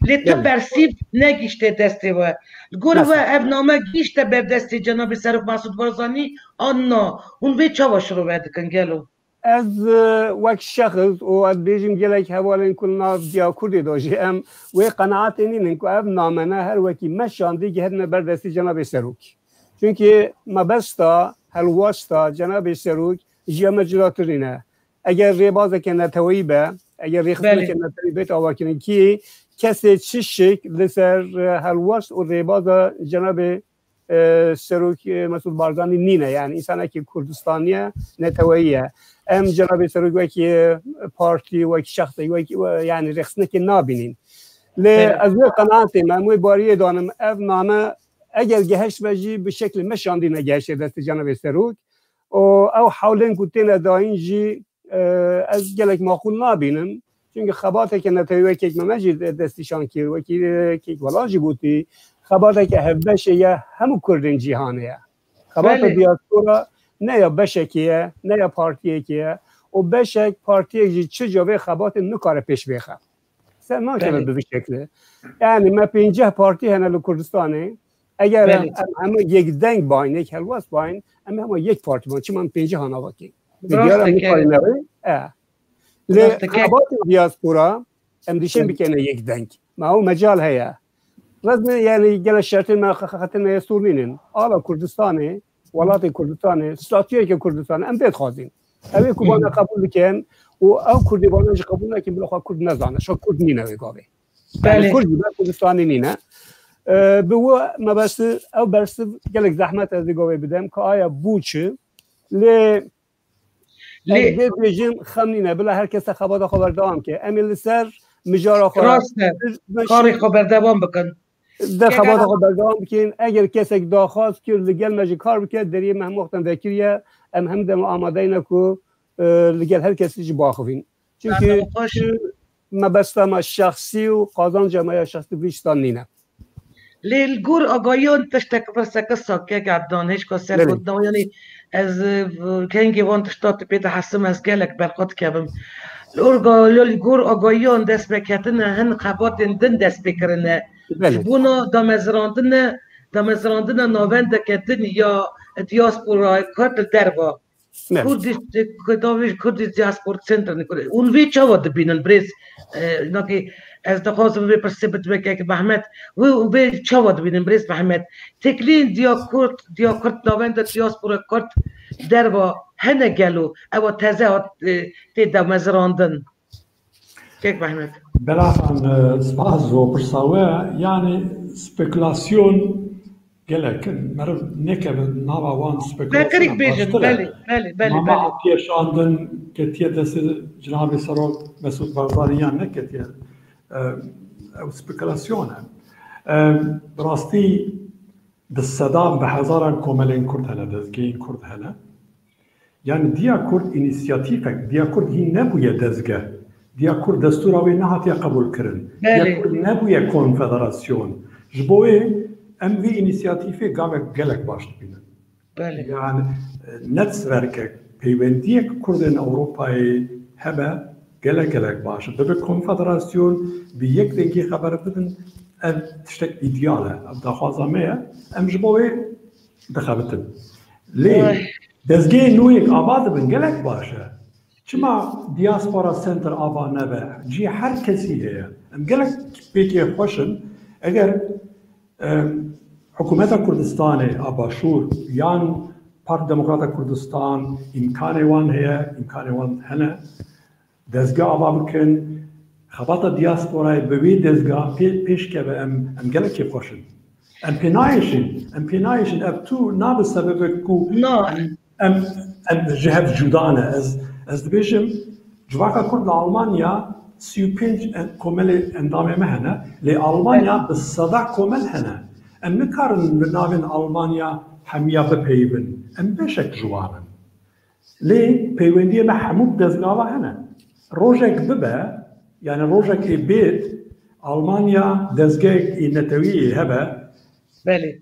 lê tu Belê. bersîv negihişte destê we. Li gor we Mesela. ev name gihişte ber destê Cenabê Serok Mesûd Barzanî an na? Hûn vê çawa şirove dikin gelo? Ez, e, wek şexs û ez bêjim gelek hevalên ku li nav diya Kurdê de jî em wê qenaetê nînin ku ev name ne her wekî me şandî gihetine ber destê Cenabê Serok. Çunkî mebesta helwesta Cenabê Serok ji ya me cudatir nîne. Eger rêbazeke neteweyî be, eger rêxistineke Belê. neteweyî bête avakirin kî kesê çi şik li ser, e, helwest û rêbaza Cenabê, e, Serok, e, Mesûd Barzanî nîne. Yani însanekî Kurdistaniye, neteweyî ye. Em Cenabê Serok wekî, e, partî, wekî şexsek, wekî, e, yani rêxistinekê nabînin. Lê Belê. ez wê qenaetê me, em wê bariyê danim. Ev name eger gehişt be jî bi şeklê me şandî negehişte destê Cenabê Serok. Û ew hewlên ku têne dayîn jî, e, ez gelek maqûl nabînim. Çunkî xebateke netewî wekek me, me jî de-, destnîşan kir, wekî, e, kek Welat jî gotî, xebateke hevbeşê ye hemû Kurdên cîhanê ye. Xebata Belê. diaspora ne ya beşekê ye, ne ya partiyekê ye. Û beşek, partiyek jî çi cavê xebatê nikare pêş bêxe. Ser nakeve Belê. bi vî şekli. Yani me pênceh partî hene li Kurdistanê. Eger em, Belê. em hemû yek deng bayn, yek helwest bayn, em hemû yek partî bayn. Çima em pênceh ana vakê? Bi Rast diyar em e, nikarîne wê. E. Lê Rast e, xebatê diaspora, em dişên Belê. bikene yek deng. Me ew mecal heye. Resmen yani gele şertên me xe-, xe-, xetên me yê stûr nînin. Ala Kurdistanê, welatê Kurdistanê, statuyeke Kurdistanê, em pê dixwazin. Ew ê ku bana qebûl bikin û ew Kurdê bana jî qebûl nekin, bila xwe Kurd nezane. Şo Kurd nîne wê gavê. Yani Belê. Kurd jî ber Kurdistanê nîne. Ee, bi we mebesti, ew bersiv gelek zehmet ez dê gavê bidem, ka aya bû çi. Lê Lê ez dê bêjim xem nîne, bila her kes xebata xwe berdewam ke. Em ê li ser mijara xwe Rast e. Karê xwe berdewam bikin. De Kek xebata Ednan. xwe berdewam bikin. Eger kesek daxwaz kir, li gel me jî kar bike, deriyê me hemû wextan vekiriye. Em hem dem amadeyne ku, e, li gel her kesî jî biaxivîn. Çunkî Berdewam xweş. mebesta me şexsî û qazanca me ya şexsî vî tiştan nîne. Lê li gor agahiyan tiştek pirseke sake Ednan, hêşka ser Belê. gotina, yanî ez, e, kengê van tişta tu pê dihesim, ez gelek ber xwe dikevim. Li orga-, li gor agahiyan dest pê ketine, hin xebatên din dest pê kirine. Belê. Ji bona damezrandine, damezrandina navendeke din ya diaspora Kurd li derva. Evet. Kurdish, Kurdish Diaspora Center, hûn vê çawa dibînin, birêz? E, nakê, ez dixwazim vê pirsê bidime kek Mehmet. Wê, wê çawa dibînin, birêz Mehmet? Têkiliyên diya Kurd, diya Kurd navenda diaspora Kurd derva hene gelo? Ewa teze hat, e, tê damezrandin. Kek Mehmet. Belaxan, e, spas bo pirsa we. Yani spekulasyon gelek in. Meriv nekeve nava wan spekulasyon. Belê, belê, belê, belê. Mama hatiye şandin, ketiye destê Cenabê Serok Mesûd Barzanî yan neketiye. E, ew spekulasyon e. E, bi rastî bi sedan, bi hezaran komelên Kurd hene, dezgehên Kurd hene. Yani diya Kurd înisiyatîfek, diya Kurd hîn nebûye dezgeh. Diya Kurd destûra wê nehatiye qebûlkirin. Diya Belê. Kurd nebûye konfederasyon. Ji bo wê em vî înisiyatîfê gavek gelek baş dibînin. Belê. Yani, e, netzwerkek, peywendiyek Kurdên Ewropayê hebe gelek gelek baş e. Bibe konfederasyon, bi yek dengî xeber bidin, ev tiştek îdeal e. Ev daxwaza me ye. Em ji bo wê dixebitin. Lê Ay. dezgehê nû yek ava dibin, gelek baş e. Çima Diaspora Center ava nebe? Cihê her kesî heye. Em gelek pêkê xweş in. Eger, em, Hikûmeta Kurdistanê a Başûr yan Parti Demokrata Kurdistan îmkanê wan heye, îmkanê wan hene, dezgeh ava bikin, xebata diasporayê bi wê dezgeh pê-, pêş keve, em, em gelekî xweş in. Em pê nayêşin, em pê nayêşin. Ev tu nabe sebebek ku Na. em, em, em ji hev cuda ne. Ez, ez dibêjim, civaka Kurd li Almanya sî û pênc en-, komelê endamê me hene, lê Almanya bi seda komel hene. Em nikarin bi navên Almanya hemiya bipeyivin. Em beşek ji wan in. Lê peywendiyê me hemû bi dezgava hene. Rojek bibe, yani rojek ê bêt, Almanya dezgehek ê netewî ê hebe, Belê.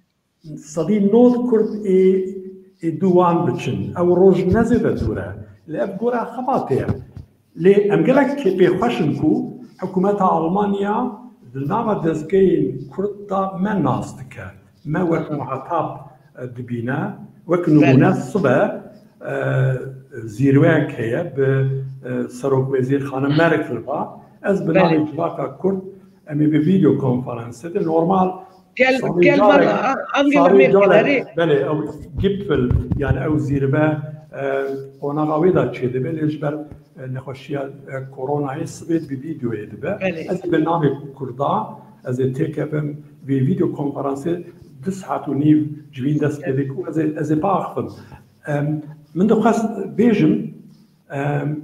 sedî nod Kurd ê, ê dû wan biçin. Ew roj ne zêde dûr e. Lê ev gora xebatê ye. Lê em gelek pê xweş in ku hikûmeta Almanya di nava dezgehên Kurd de me nas dike. Me wek muhatab, e, dibîne. Wek Belê. nimûne sibe, e, zîrweyek heye bi, e, Serokwezîr Xanim Merkel ve. Ez bi Belê. navê civaka Kurd em ê bi vîdeo konferansê de normal Gel, salê gel carek, bana, a-, angela salê Merkel, carek, erê. belê, ew Gipfel, yani ew zîrve, e, qonaxa wê de çêdibe, lê ji ber, e, nexweşiya, e, koronayê sibê bi vîdeoyê dibe. Belê. Ez ê bi navê Kurda, ez ê têkevim vê vîdeo konferansê du saet û nîv ji vîn dest pê dike û ez ê, ez ê biaxivim. Em, min dixwest bêjim, em,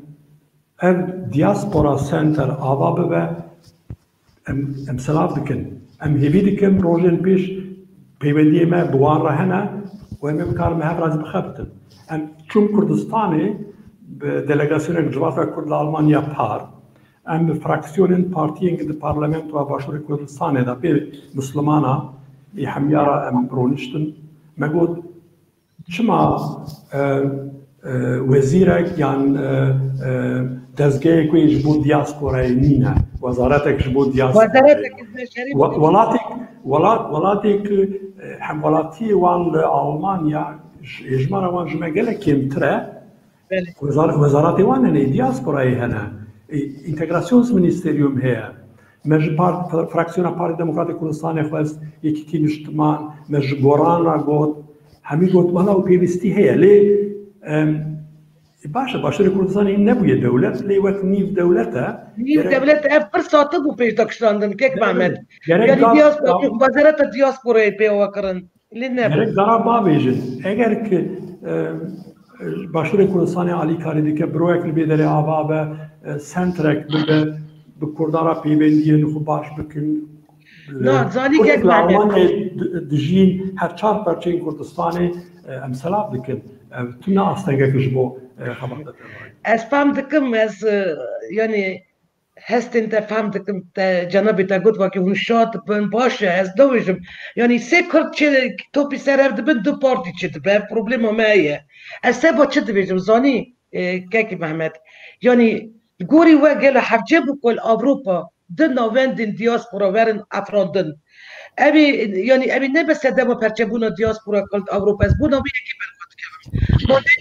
Ev Diaspora Center ava bibe, em, em silav dikin. Em hêvî dikin rojên pêş peywendiyê me bi wan re hene û em ê bikarin bi hev re zî bixebitin. Em çûn Kurdistanê bi delegasyonek civaka Kurd li Almanya par, em bi fraksiyonên partiyên di parlamentoya Başûrê Kurdistanê de pê Mislimana ê hemiya re em rûniştin. Me got, Çima, e, e, wezîrek yan, e, e, dezgehek wê ji bo diasporayê nîne? Wezaretek ji bo diasporayê. Wezaretek ji beşerî Wa-, welatek, welat-, welatê ku, e, hemwelatiyê wan li Almanya, ji, hêjmara wan ji me gelek kêmtir e. Belê. Wezar-, wezaretê wan hene, diasporayê hene. E, Integrasyonsministerium heye. Me ji par-, fra-, fraksiyona Partî Demokratê Kurdistanê xwest, Yekîtî Niştiman, me ji Goran re got, hemî got, wela û pêwîstî heye. Lê, em, baş e, Başûrê Kurdistanê nebûye dewlet, lê wek nîv dewlet e. Nîv Gerek dewlet e, ev pirsa tu bû pêş de kişandin, kek Mehmet. Gerek Yani gaz-, diaspora, gaz- wezareta diasporayê pê we kirin. Lê ne. Gerek dara bavêjin. Eger ki, e, Başûrê Kurdistanê alîkarî dike, biroyek li vê derê ava be, e, sentrek bibe, bi Kurdan re peywendiyên xwe baş bikin. E, Na, zanî Kurd kek li Mehmet. Almanyayê di-, dijîn, her çar perçeyên Kurdistanê, e, em selav dikin. Ev tune astengek ji bo, e, xebata te. Ez fam dikim, ez, e, yani, hestên te fam dikim, te cenabê te got, wekî hûn şad bin, baş e, ez dawêjim. Yanî sê Kurd çi topî ser hev dibin, du partî çi dibe, ev problema me ye. Ez seba çi dibêjim, zanî, e, kekî Mehmet? Yanî, li gorî we gelo hevce bû ku li Ewropa di navendên diaspora werin afirandin. Ev ê, yanî, ev ê nebe sedema perçebûna diaspora ku li Ewropa, ez bona wê yekê berxwe dikim. Ma ne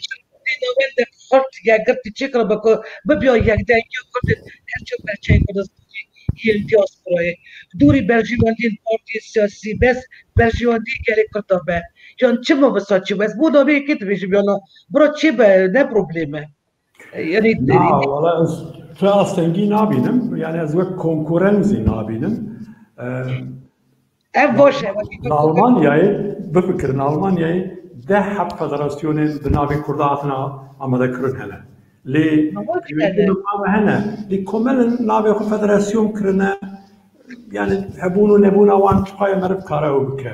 Vê navendek xurt yekgirtî çêkiribe ku bibiya yekdengiya Kurdên her çar perçeyên Kurdistanê yên diasporayê. Dûrî berjewendiyên partiyên siyasî bes berjewendiyê gelê Kurda be. Yan çima wisa çi be? Ez bona vê yekê dibêjim, yana bira çê be, ne problem e. Yani Na, wala ez tu astengî nabînim. Yani ez wek konkuren zî nabînim. Em, Ev baş e, wekî Li Almanyayê, bifikirin, Almanyayê deh heb federasyonên bi navê Kurda hatine amadekirin hene. Lê Ama pêwendiyên hene. Navê hene. Lê komelin navê xwe federasyon kirine, yani hebûn û nebûna wan çiqayê meriv kare ew bike.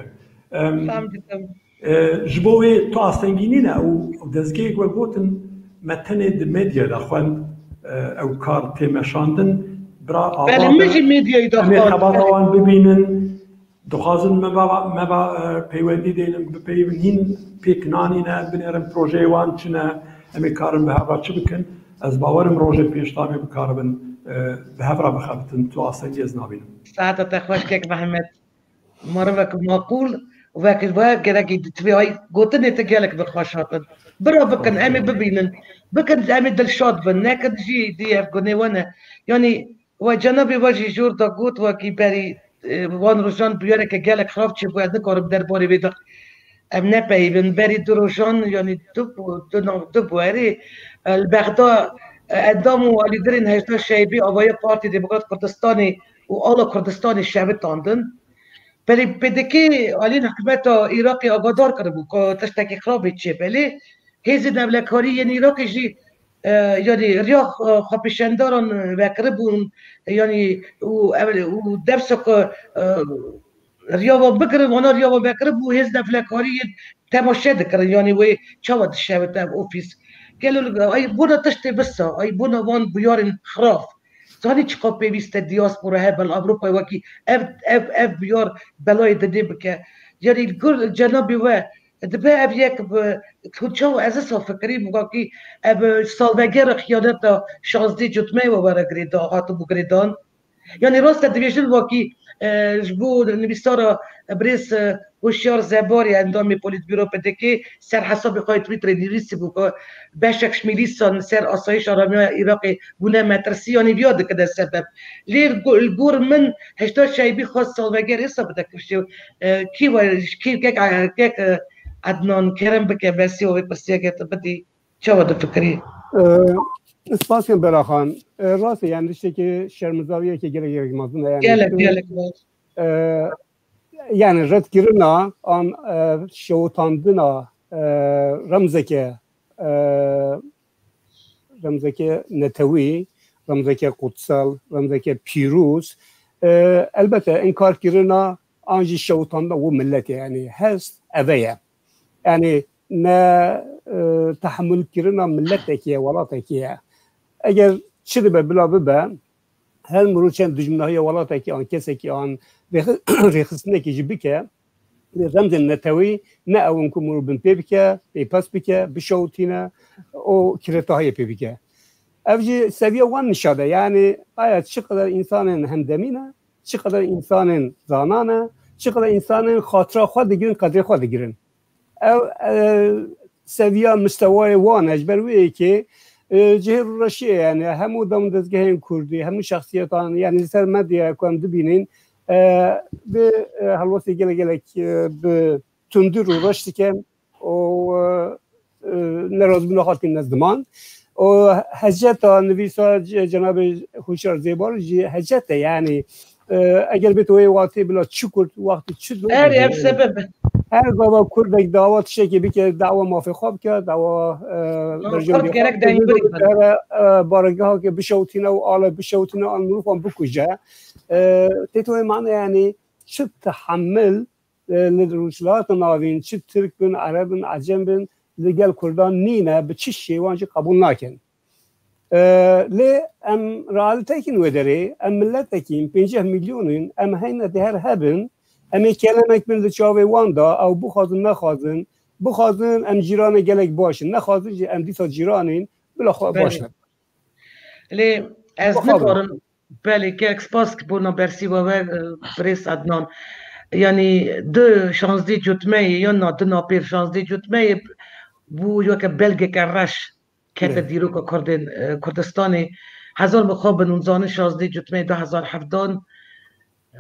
Em, Fam dikim. E, ji bo wê tu astengî nîne û dezgehê ku gotin me tenê di medyayê de xwend, e, ew kar tê meşandin. Bira Belê, ava min be, jî medyayê de em ê xwend. Xebata wan bibînin. Dixwazin me va, me va, e, peywendî deynin, bipeyivin, hîn pêk nanîne, binêrin projeyê wan çi ne, em ê karin bi hev re çi bikin. Ez bawerim rojê pêş de em ê bikaribin, e, bi hev re bixebitin, tu astengî ez nabînim. Saeta te xweş kek Mehmet. Merivek maqûl, Wekî we gerekî divê ay gotinê te gelek bi xweş hatin. Bira bikin, em ê bibînin. Bikin, em ê dilşad bin. Nekin jî dî ev gunê we ne. Yanî we cenabê we jî jor da got, wekî berî, e, van rojan bûyereke gelek xirab çêbû, ez nikarim derbarê wê de em nepeyivin. Berî du rojan, yanî du, du, du buerî, e, li Bexda, e, endam û alîdirên Hejda Şeybî avaya Partî Demokrat Kurdistanê û ala Kurdistanê şevitandin. Belê P D K alîn hikûmeta Iraqê agadar kiribû ku tiştekî xirabê çê. Belê hêzên ewlekarî yên Iraqê jî, e, yanî riya, e, xwepêşendaran vekiribûn, yanî û ev, û dewsa ku, e, riya wan bigirin, wana riya wan vekiribû, hêzên ewlekarî yên temaşe dikirin, yanî wê çawa dişewite ev ofîs. Gelo li, ay bona tiştê visa, ay bona van bûyarên xirab. Zanî çiqa pêwîst e diaspora hebe li Ewropayê wekî ev, ev, ev bûyar belayê dinê bike. Yanî li gor cenabê we dibe ev yek bi, hûn çawa ez wisa fikirî bû wekî ev salvegera xiyaneta şazdê cotmeyê we were girêda, hatibû girêdan. Yanî rast e dibêjin wekî, e, ji bo nivîsara birêz, e, Hoşyar Zebarî endamê Polîtbûro P D K ser hesabê xwe yê Twitterê nivîsî bû ku beşek ji mîlîsan li ser asayîş aramiya Iraqê bûne metirsî, yanî viya dikine sebeb. Lê li go-, li gor min Hejda Şeybî xwest salveger êsa bide kifşê, e, kî we, kî kek, kek, e, Ednan, kerem bike bersî wê pirsiyeke tu bidî. Çawa difikirî? Ee, Spas ken Beraxan. Ee, rast e, yani tiştekî şermizaviyeke gelek gelek mezin e, yani Gelek, tu, gelek baş. Ee, yani redkirina an, e, şewitandina, e, remzeke, e, remzeke netewî, remzeke kutsal, remzeke pîroz, e, elbette inkar kirina an jî şewitandina wî milletê, yani hest eve ye. Yani ne, e, tehemûlkirina miletekî ye, welatekî ye. Eger çi dibe bila bibe, her mirov çend dijminahiya welatekî an kesekî an rêxi-, rêxistinekî jî bike, remzên netewî ne ew in ku mirov binpê bike, pêpes bike, bişewitîne û kiretahiyê pê bike. Ev jî seviya wan nişa de. Yani aya çi qeder însanên hemdemî ne, çi qeder însanên zana ne, çi qeder însanên xatira xwe digirin, qedrê xwe digirin. Ew, e, seviya mistewayê wan e, ji ber wê yekê, e, cihê rûreşiyê, yani hemû dam dezgehên kurdî, hemû şexsiyetan, yani li ser medyaya ku em dibînin, e, bi, e, helwestê gelek gelek, e, bi tundî rûreş dikin û, e, e, nerazîbûna xwe tîne ziman. Û heceta nivîsa ce-, cenabê Huşyar Zêbar jî hecet e, yani, e, eger bê tu wê watê bila çi kurt, wextî çi zor Erê, ev dibêje. Sebeb e. Her gava kurdek dawa tiştekê bike, dawa mafê xwe bike, dawa, e, Maf berjewendî xwe gerek bike, dengberî bike. Here, e, baregehake bişewtîne û ale bişewtîne an mirovan bikuje. E, tê tu wê mane, yani çi tehemil, e, li Rojhilata Navîn, çi Tirk bin, Ereb bin, Ecem bin, li gel Kurdan nîne, bi çi şêwan jî qebûl nakin. E, lê em realîtekîn wê derê, em miletekîn, pêncî milyon in, em heyne di her hebin, em ê kelemek bin li çavê wan da, ew bixwazin nexwazin, bixwazin em cîranê gelek baş in, nexwazin jî em dîsa cîran in, bila xwe Belê. baş nebin. Lê ez Xwe nikarim, belê, gelek spas ki bona bersîva we, e, birêz Adnan. Yanî du şazdî cotmeyê, yan na du napêr şazdî cotmeyê bû weke belgeke reş kete Evet. dîroka Kurdên, e, Kurdistanê. Hezar mixabin hûn zanin şazdî cotmeyê du hezar hevdan, e,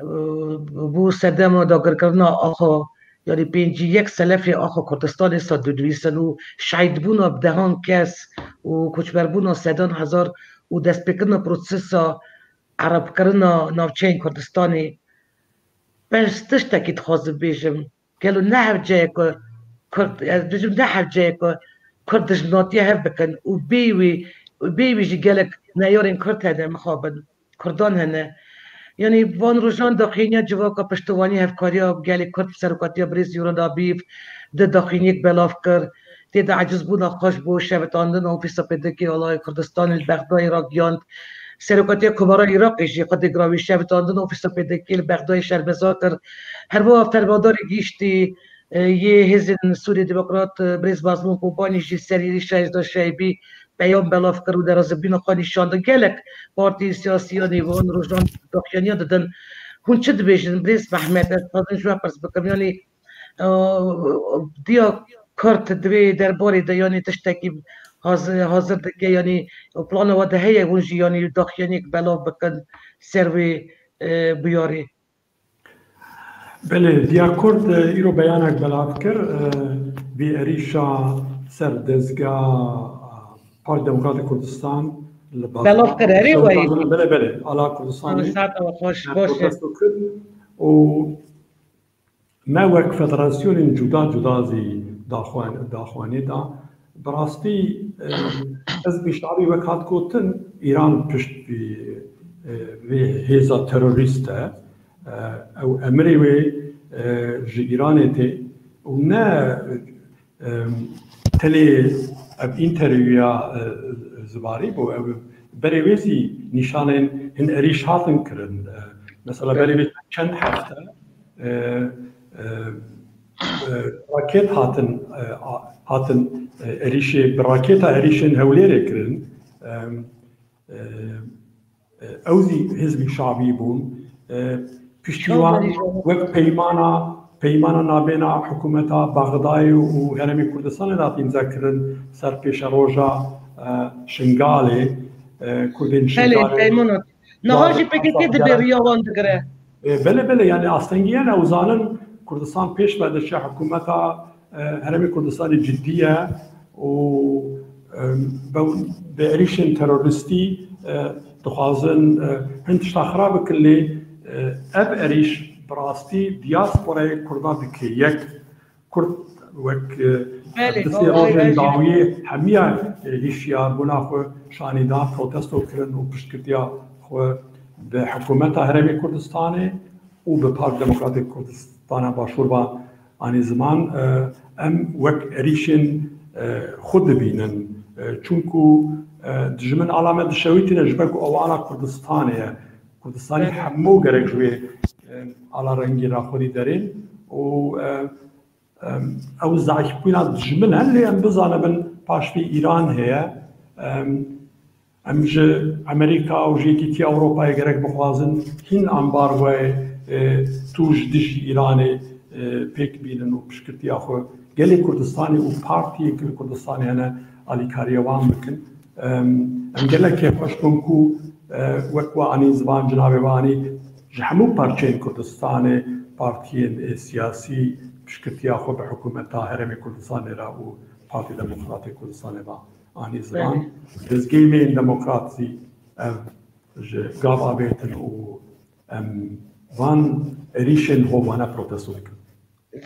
bû sedema dagirkirina axa, yanî pêncî yek selefê axa Kurdistanê sa didivîsin û şehîdbûna bi dehan kes û koçberbûna sedan hezar û destpêkirina prosesa erebkirina navçeyên Kurdistanê. Ben ji tiştekî dixwazim bêjim. Gelo ne hewce ye ku Kurd, ez dibêjim ne hewce ye ku Kurd dijminatiye hev bikin û bê wî, û bê wî jî gelek neyarên Kurd hene mixabin. Kurdan hene. Yanî van rojan daxuyaniya civaka piştivanî hevkariya gelê Kurd bi serokatiya birêz Yûran Abîv di daxuyaniyek belav kir. Tê de ecizbûna xwe ji bo şevitandina ofîsa P D K alayê Kurdistanê li Bexdayê ragihand. Serokatiya Komara Iraqê jî xwe dêgra wî şevitandina ofîsa P D K li Bexdayê şermezar kir. Her wiha fermandarê giştî, e, yê Hêzên Sûriyê Demokrat, e, birêz Mazlûm Kobanî jî ser êrîşa Hêzda Şeybî peyam belav kir û nerazîbûna xwe nîşan da. Gelek partiyên siyasî yanî van rojan daxuyaniya didin. Hûn çi dibêjin? Birêz Mehmet, ez dixwazim ji we pirs bikim. Yanî Diya Kurd di vê derbarê de, yanî tiştekî hazir, hazir dike, yanî plana we de heye hûn jî, yanî daxuyaniyek belav bikin ser wê, e, bûyerê? Belê, Diya Kurd, e, îro beyanek belav kir, e, vê êrîşa ser dezga, e, Partî Demokratîk Kurdistan li Belav kir, erê wayî. Belê, belê, ala Kurdistanê. Saeta we xweş, baş e. Protesto kir û me wek federasyonên cuda cuda zî daxwan-, daxwanî da. Bi rastî, e, Hizbî Şabî wek hat gotin, Îran pişt vî, e, vê hêza terorîst e. E, ew emirê wê, e, ji Îranê tê û ne, e, tenê ev întervîya, e, zivarî bû. Ew berê wê zî nîşanên hin êrîş hatin kirin. E, mesela berê wê çend hefte, e, e, e, raket hatin, e, a-, hatin, e, êrîşê, bi raketa êrîşên Hewlêrê kirin. E, e, e, ew zî Hizbî Şabî bûn. E, piştî wan wek peymana, peymana nabêna hikûmeta Bexdayê û Herêmê Kurdistanê de hat îmza kirin ser pêşeroja, e, Şingalê, e, Kurdên Belê, Şingalê. Peymana. Niha jî P K K dibê riya wan digire. E, belê, belê, yani astengiyane ew zanin Kurdistan pêş ve diçe, hikûmeta, e, Herêmê Kurdistanê cidî ye û, e, be-, bi êrîşên terorîstî, e, dixwazin, e, hin tişta xirab bikin lê, e, ev êrîş bi rastî diasporayê Kurda dike yek. Kurd wek, e, Belê, distê rojên dawiyê hemiya, e, hişyarbûna xwe şanî da, protesto kirin û piştgirtiya xwe bi hikûmeta Herêmê Kurdistanê û bi Partî Demokratîk Kurdistana Başûr ve anî ziman. E, em wek êrîşên, e, xwe dibînin. E, çunku, e, dijmin ala me dişewitîne ji ber ku ew ala Kurdistanê ye. Kurdistanî hemû gerek ji wê, e, ala rengî raxwedî derên û, e, Em, ew zaîfbûna dijmin e, lê em bizanibin paşvî Îran heye. Em, em ji Amerîka û ji Yekîtiya Ewropayê gerek bixwazin hîn ambargoyê, e, tûj dijî Îranê, e, pêk bînin û piştgirtiya xwe gelê Kurdistanê û partiyên ku li Kurdistanê hene alîkariya wan bikin. Em, em gelek kêfxweş bûn ku, e, wek we anî ziman, cinabê we anî ji hemû parçeyên Kurdistanê, partiyên, e, siyasî piştgirtiya xwe bi hikûmeta Herêmê Kurdistanê re û Partî Demokratê Kurdistanê ve anî ziman. Belê. Dezgehê me yên demokrat zî ev ji gav avêtin û em van êrîşên hovane protesto dikin.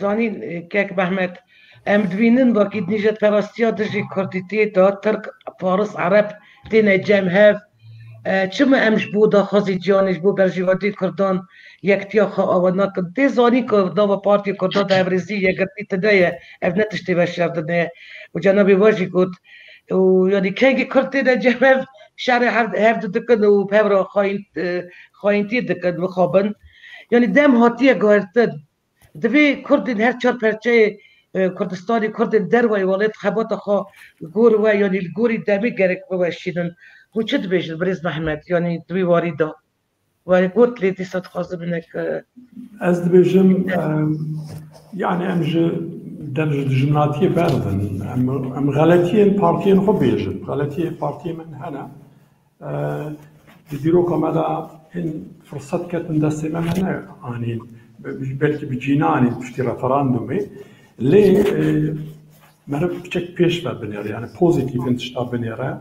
Zanîn, e, kek Mehmet, em dibînin wekî nîjetperastiya dijî kurdîtiyê de Tirk, Faris, Ereb têne cem hev. E, çima em ji bo daxwazî ciyanê, ji bo berjewendî Kurdan yektiya xwe awe nakin? Tê zanîn ku nava Partiyê Kurda de hevrêzî, yekgirtî tune ye. Ev ne tiştê veşerdinê ye. Û cenabê we jî got, û, yanî, kengî Kurd têne cem hev, şerê hev, hev du dikin û bi hev re xayîn-, e, xayîntî dikin, mixabin. Yanî dem hatiye guhertin. Divê Kurdên her çar perçeyê, e, Kurdistanê, Kurdên dervayê welêt xebata xwe li gor we, yanî li gorî demê gerek biweşînin. Hûn çi dibêjin, birêz Mehmet? Yanî di vî warî de. We got lê dîsa dixwazim hinek, e, Ez dibêjim, em, yani em ji dev ji dijminatiyê berdin. Em, em xeletiyên partiyên xwe bêjin. Xeletiyê partiyê min hene. E, di dîroka me de hin firset ketin destê me, me neanîn. Be-, belkî bi cî neanîn piştî referandumê. Lê, e, meriv piçek pêş ve binêre, yani pozîtîf hin tişta binêre.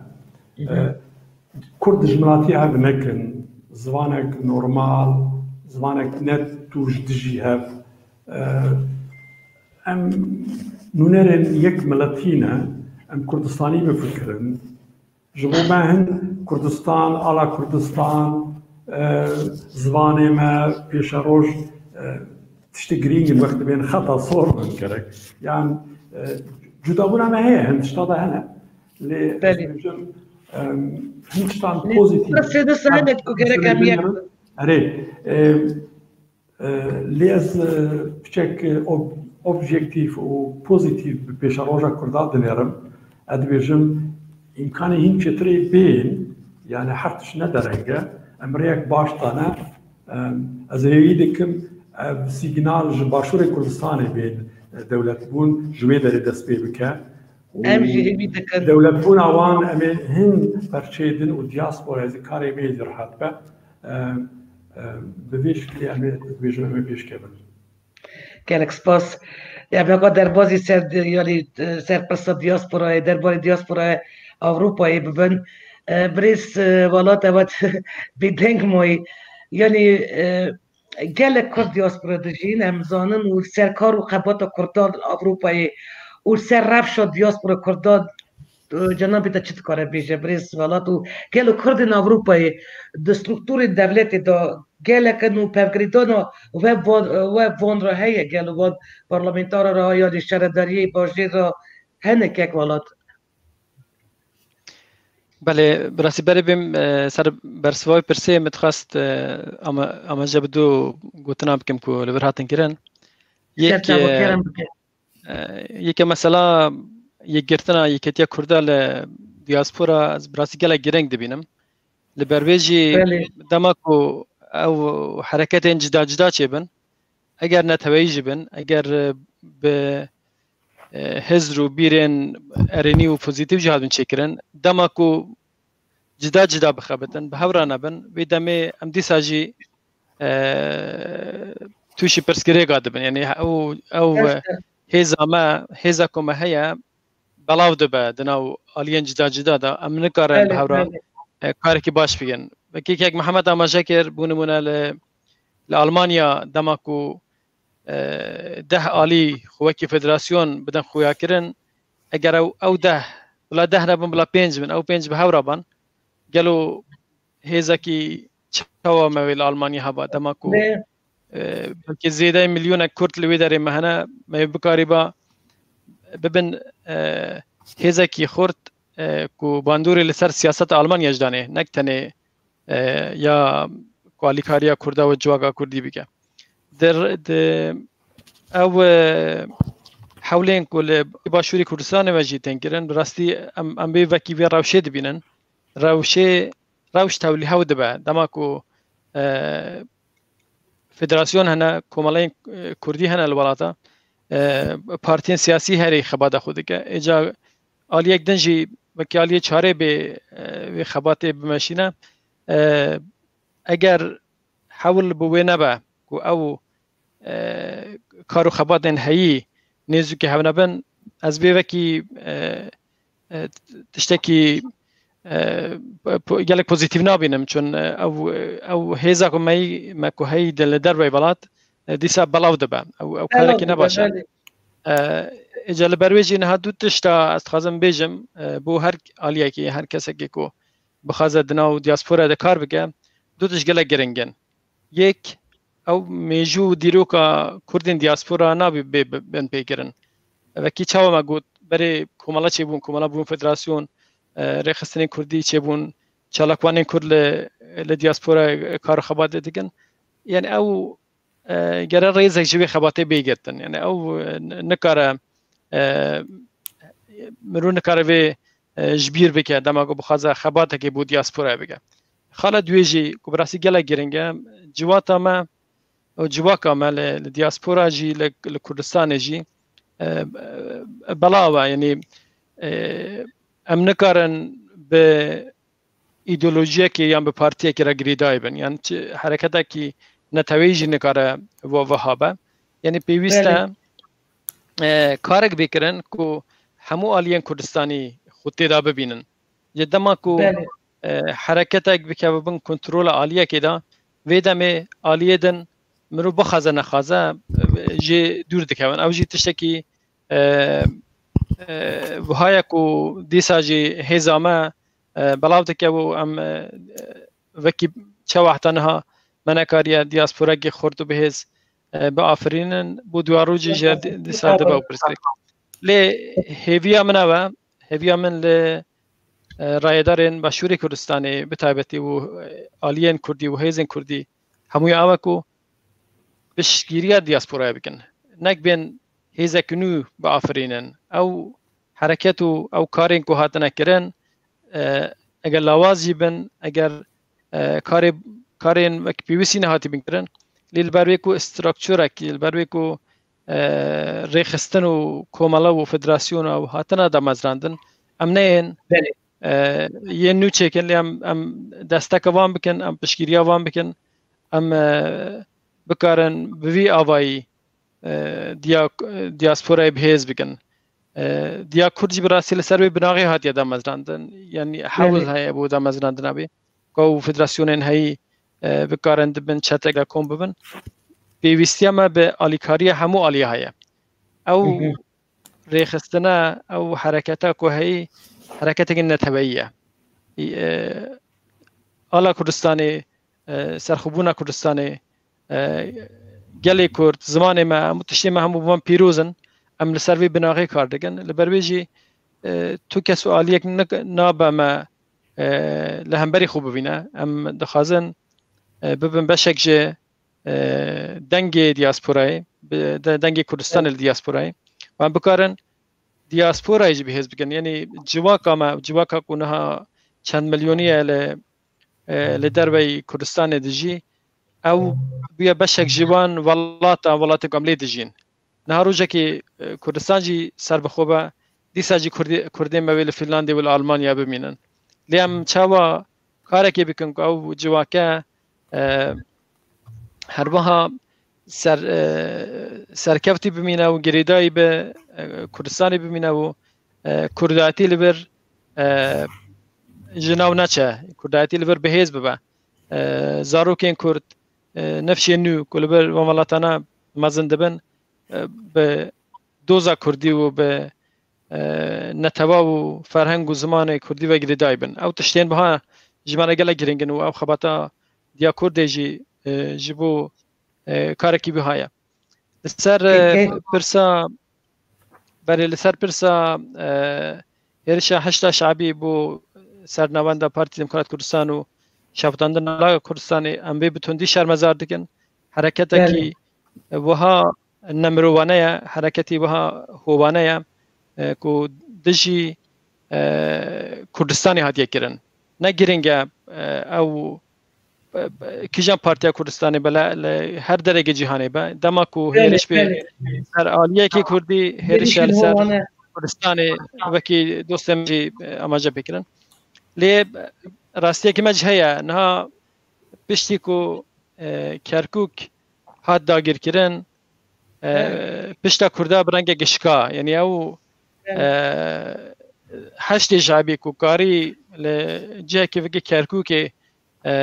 E, Kurd dijminatî hev nekin, zivanek normal, zivanek ne tûj dijî hev. E, em nûnerên yek miletî ne, em Kurdistanî bifikirin. Ji bo me hin Kurdistan, ala Kurdistan, e, zivanê me, pêşeroj, e, tiştê girîng in, wextê bên xeta sor bin gerek. Yan, e, cudabûna me heye, hin tişta de hene. Lê ez Belê. dibêjim, em, hin tiştan Lê pozîtîf. Sê de sene ku gerek em yek Erê, e, E, lê ez, e, piçek, e, ob-, objektîf û pozîtîf bi pêşeroja Kurda dinêrim. Ez dibêjim, îmkanê hîn çêtirê bên, yani her tişt ne dereng e. Em rêyek baş dane. Em, ez hêvî dikim, ev sîgnal ji Başûrê Kurdistanê bên. dewletbûn ji wê derê dest pê bike. Em jî hêvî dikin. Dewletbûna wan em ê hin perçeyê din û diasporayê zî karê wê zî rehet be. E, e, bi vê şiklî em ê dibêjin em ê pêşkevin. Gelek spas. Ya, me got derbazî ser di-, yanî, e, ser pirsa diasporayê, derbarê diasporayê Ewropayê bibin. E, birêz, e, Welat, evet, bêdeng mayî. Yanî, e, gelek Kurd diaspora dijîn, em zanin û ser kar û xebata Kurdan Ewropayê û ser rewşa diaspora Kurdan, e, cenabê te çi dikare bêje, birêz Welat, û gelo Kurdên Ewropayê di strukturên dewletê de gelek in û pevgirêdana we van, we van re heye, gelo van parlamentara re ya di şaredariyê bajêr re hene kek Welat? Belê, bi rastî berê bêm, e, ser bersiva wê pirsê min dixwest, e, ama-, amaje bi du gotina bikim ku li vir hatin kirin. Yek, Ser çawa, e, kerem bike. e, yeke mesela yekgirtina yeketiya Kurda li diaspora ez bi rastî gelek girîng dibînim. Li ber vê jî Belê. dema ku ew hereketên cida cida çêbin, eger neteweyî jî bin, eger, e, bi, e, hizr û bîrên erênî û pozîtîf jî hatibin çêkirin, dema ku cida cida bixebitin, bi hev re nebin, vê demê em dîsa jî, e, tûşî pirsgirêka dibin. Yanî ew, ew, Rast e. hêza me, hêza ku me heye, belav dibe di nav aliyên cida cida de. Em nikarin bi Belê, hev re, belê. e, karekî baş bikin. Wekî kek Mihemed amaje kir, bû nimûne li, li Almanya dema ku, e, deh alî xwe wekî federasyon bidin xuyakirin, eger ew, ew deh, bila deh nebin, bila pênc bin, ew pênc bi hev re ban, gelo hêzekî çawa me wê li Almanya heba? Dema ku, Lê e, belkî zêdeyê milyonek Kurd li wê derê me hene, me wê bikarîba bibin, e, hêzekî xurt, e, ku bandorê li ser siyaseta Almanya jî danê, nek tenê, e, ya ku alîkariya Kurda û civaka Kurdî bike. Di, di, ew, e, hewlên ku li Başûrê Kurdistanê ve jî tên kirin, bi rastî em, em bê vekî vê rewşê dibînin. Rewşê, rewş tewlîhew dibe. Dema ku, e, federasyon hene, komeleyên, e, Kurdî hene li welata, e, partiyên siyasî herî xebata xwe dike. Êca aliyek din jî wekî aliyê çarê bê, e, vê xebatê bimeşîne. E, eger hewl bi wê nebe ku ew, e, kar û xebatên heyî nêzûkê hev nebin, ez bê vekî, e, e, tiştekî, e, po-, gelek pozîtîf nabînim, çun, e, ew, ew hêza ku me, me ku heyî de li derveyî welat, e, dîsa belav dibe. Ew, ew Belav karekî dibe, nebaş e. belê. E, êca li ber wê jî niha du tişta ez dixwazim bêjim, e, bo her aliyekî, her kesekî ku bixwaze di nav diaspora de kar bike, du tişt gelek giring in. Yek, ew mêjû û dîroka Kurdên diaspora nabî bê, bê, bên pêkirin. Vekî çawa me got, berê komela çêbûn, komela bûn federasyon, e, rêxistinên Kurdî çêbûn, çalakvanên Kurd li, li diaspora, e, kar û xebatê dikin. Yani ew, e, gere rêzek ji vê xebatê bê girtin. Yani ew, e, n-, nikare, e, mirov nikare vê, e, ji bîr bike, dema ku bixwaze xebatekê bo diasporayê bike. Xala duyê jî ku bi rastî gelek giring e, civata me û civaka me li, li diaspora jî, li, li Kurdistanê jî, e, e, belav e. Yanî, e, em nikarin bi îdeolojiyekê yan bi partiyekê re girêdayî bin. Yan çi hereketekî neteweyî jî nikare wa wiha be. Yanî pêwîst e, Belê. e, karek bê kirin ku hemû aliyên Kurdistanî xwe tê de bibînin. Ji dema ku, Belê. e, hereketek bikeve bin kontrola aliyekê de, vê demê aliyê din mirov bixwaze nexwaze, e, jê dûr dikevin. Ew jî tiştekî, e, e, wiha ye ku dîsa jî hêza me, e, belav dike û em, e, wekî çawa heta niha me nekariye diasporekî xurt û bihêz, e, biafirînin. Bo duwarû jî jê di-, dîsa dibe û pirsgirêk. Lê hêviya min ew e, hêviya min li, e, rayedarên Başûrê Kurdistanê bi taybetî û, e, aliyên Kurdî û hêzên Kurdî hemûya ew e ku piştgiriya diasporayê bikin. Nek bên hêzek nû biafirînin. Ew hereket û ew karên ku hatine kirin, e, eger lawaz jî bin, eger, e, karê, karên wek pêwîstî nehatî bin kirin, lê li ber wê ku strukturek, li ber wê ku, e, rêxistin û komela û federasyona û hatina damezrandin, em neyên, Belê. e, yên nû çêkin, lê em, em desteke wan bikin, em piştgiriya wan bikin, em, e, bikarin bi vî avayî, e, diya-, diyasporayê bi hêz bikin. E, diya Kurd jî bi rastî li ser wê binaxê hatiye damezrandin. Yanî hewl Belê. heye bo damezrandina wê. Ku ew federasyonên heyî, e, bikarin di bin çetek de kom bibin. Pêwîstiya me bi alîkariya hemû aliyê heye. Ew Hı hı. rêxistine, ew hereketa ku heyî, hereketekî neteweyî ye. E, ala Kurdistanê, e, serxwebûna Kurdistanê, e, gelê Kurd, zimanê me, hemû tiştê me hemû bi van pîroz in. Em li ser vê binaxê kar dikin. Li ber wê jî, e, tu kes û aliyek nik-, nabe me, e, li hemberî xwe bibîne. Em dixwazin, e, bibin beşek ji, e, dengê diyasporayê, bi, de-, dengê Kurdistanê li diyasporayê. Wan bikarin diyasporayê jî bi hêz bikin. Yanî civaka me, civaka ku niha çend milyonî ye li, e, li derveyî Kurdistanê dijî, ew bûye beşek ji wan welata, welatê ku em lê dijîn. Niha rojekê, e, Kurdistan jî serbixwe be, dîsa jî Kurdê-, Kurdên me wê li Fînlandê û li Almanya bimînin. Lê em çawa karekê bikin ku ew civake, e, herwiha ser, e, serkevtî bimîne û girêdayî bi, e, Kurdistanê bimîne û, e, Kurdatî li vir, e, ji nav neçe, Kurdatî li vir bi hêz bibe. E, zarokên Kurd, e, nifşên nû ku li vir van welatana mezin dibin, e, bi doza Kurdî û bi, e, netewa û ferheng û zimanê Kurdî ve girêdayî bin. Ew tiştên biha ji me re gelek giring in û ew xebata diya Kurdê jî, e, ji bo, e, karekî biha ye. Li ser, e, Peki. pirsa, berê li ser pirsa, e, hêrişa Heşda Şabî bo sernavenda Partî Demokrat Kurdistan û şewitandina Laya Kurdistanê, em vê bi tundî şermezar dikin. Hereketekî, Belê. e, wiha nemirovane ye, hereketî wiha hovane ye, e, ku dijî, e, Kurdistanê hatiye kirin. Ne giring e, e, ew, e, e, kîjan partiya Kurdistanê be, li, li her derekê cîhanê be. Dema ku Belê, hêriş bê belê. ser aliyekî Kurdî, hêriş e Hêrişên li ser hovane. Kurdistanê, wekî dostê min jî, e, amaje pê kirin. Lê, e, rastiyekî me jî heye. Niha piştî ku, e, Kerkûk hat dagirkirin, e, Evet. pişta Kurda bi rengekî şika. Yanî ew, Evet. e, Heşdê Şabî ku karî li cihekî wekî Kerkûkê, e,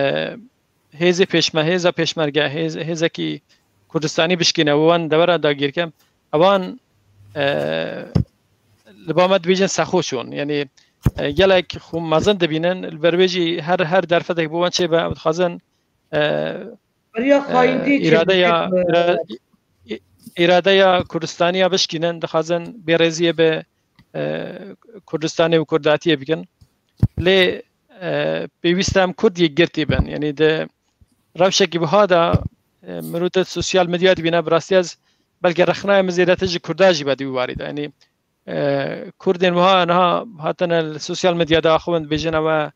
hêzê pêşme-, hêza pêşmerge, hêz-, hêzekî Kurdistanî bişkîne û wan devera dagîrke. Ewan, e, li ba me dibêjin sexo çûn. Yanî, e, gelek xwe mezin dibînin, li ber wê jî her, her derfetek bi wan çêbe, em dixwazin, e, Beriya e, xayîntî çê îradeya, bike, îra-, î-, îradeya Kurdistaniya bişkînin, dixwazin bêrêziyê bi, e, Kurdistanê û Kurdatiyê bikin. Lê, e, pêwîst e em Kurd yekgirtî bin. Yanî di rewşekî wiha de, e, mirov di sosyal medya dibîne, bi rastî ez belkî rexnayê min zêdetir ji Kurda jî be di wî warî de. Yanî, e, Kurdên wiha niha hatine li sosyal medya de axivin dibêjin ew e,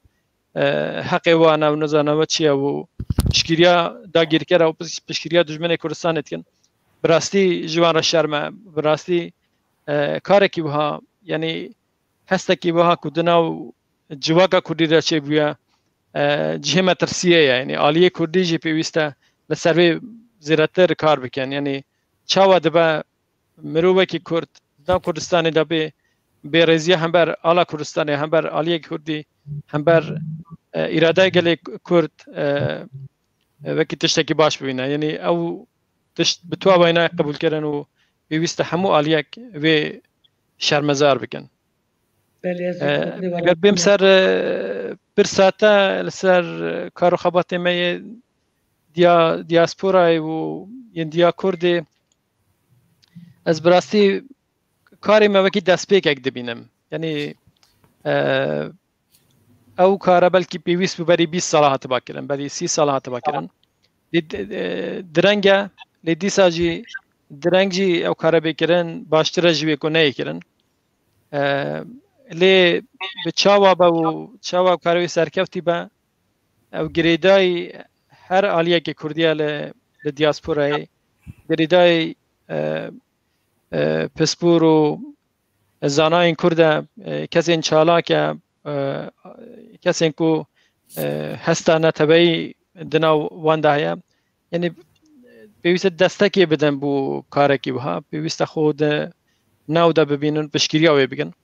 e, heqê wan e û nizane we çi ye û piştgiriya dagîrker e û piş-, piştgiriya dijminê Kurdistanê dikin. Bi rastî ji wan re şerm e. Bi rastî, e, karekî wiha, yanî hestekî wiha ku di nav civaka Kurdî de çêbûye, e, cihê metirsiyê ye. Yanî aliyê Kurdî jî pêwîst e li ser vê zêdetir kar bikin. Yanî çawa dibe mirovekî Kurd di nav Kurdistanê de bê bêrêziya hember ala Kurdistanê, hember aliyê Kurdî, hember, e, îradeya gelê Kurd, e, e, wekî tiştekî baş bibîne. Yanî ew tişt bi tu avayî nayê qebûlkirin û pêwîst e hemû aliyek vê şermezar bikin. Belê, ez E, ê lê eger bêm ser, e, pirsa te li ser, e, kar û xebatê me yê diya-, diasporayê û yên diya Kurdê, ez bi rastî karê me wekî destpêkek dibînim. Yanî, e, ew kare belkî pêwîst bû berî bîst sala hatiba kirin, berî sî sala hatiba kirin. Lê di-, e, direng e, lê dîsa jî direng jî ew kare bê kirin, baştir e ji wê ku neyê kirin. E, lê bi çawa be û çawa ew kare wê serkevtî be, ew girêdayî her aliyekê Kurdî ye li, li diasporayê, girêdayî, e, e, pispor û zanayên Kurd e, e, kesên çalak e, e, kesên ku, e, hesta neteweyî di nav wan de heye. Yanî pêwîst e destekê bidin bo karekî wiha, pêwîst e xwe di nav de bibînin, piştgiriya wê bikin.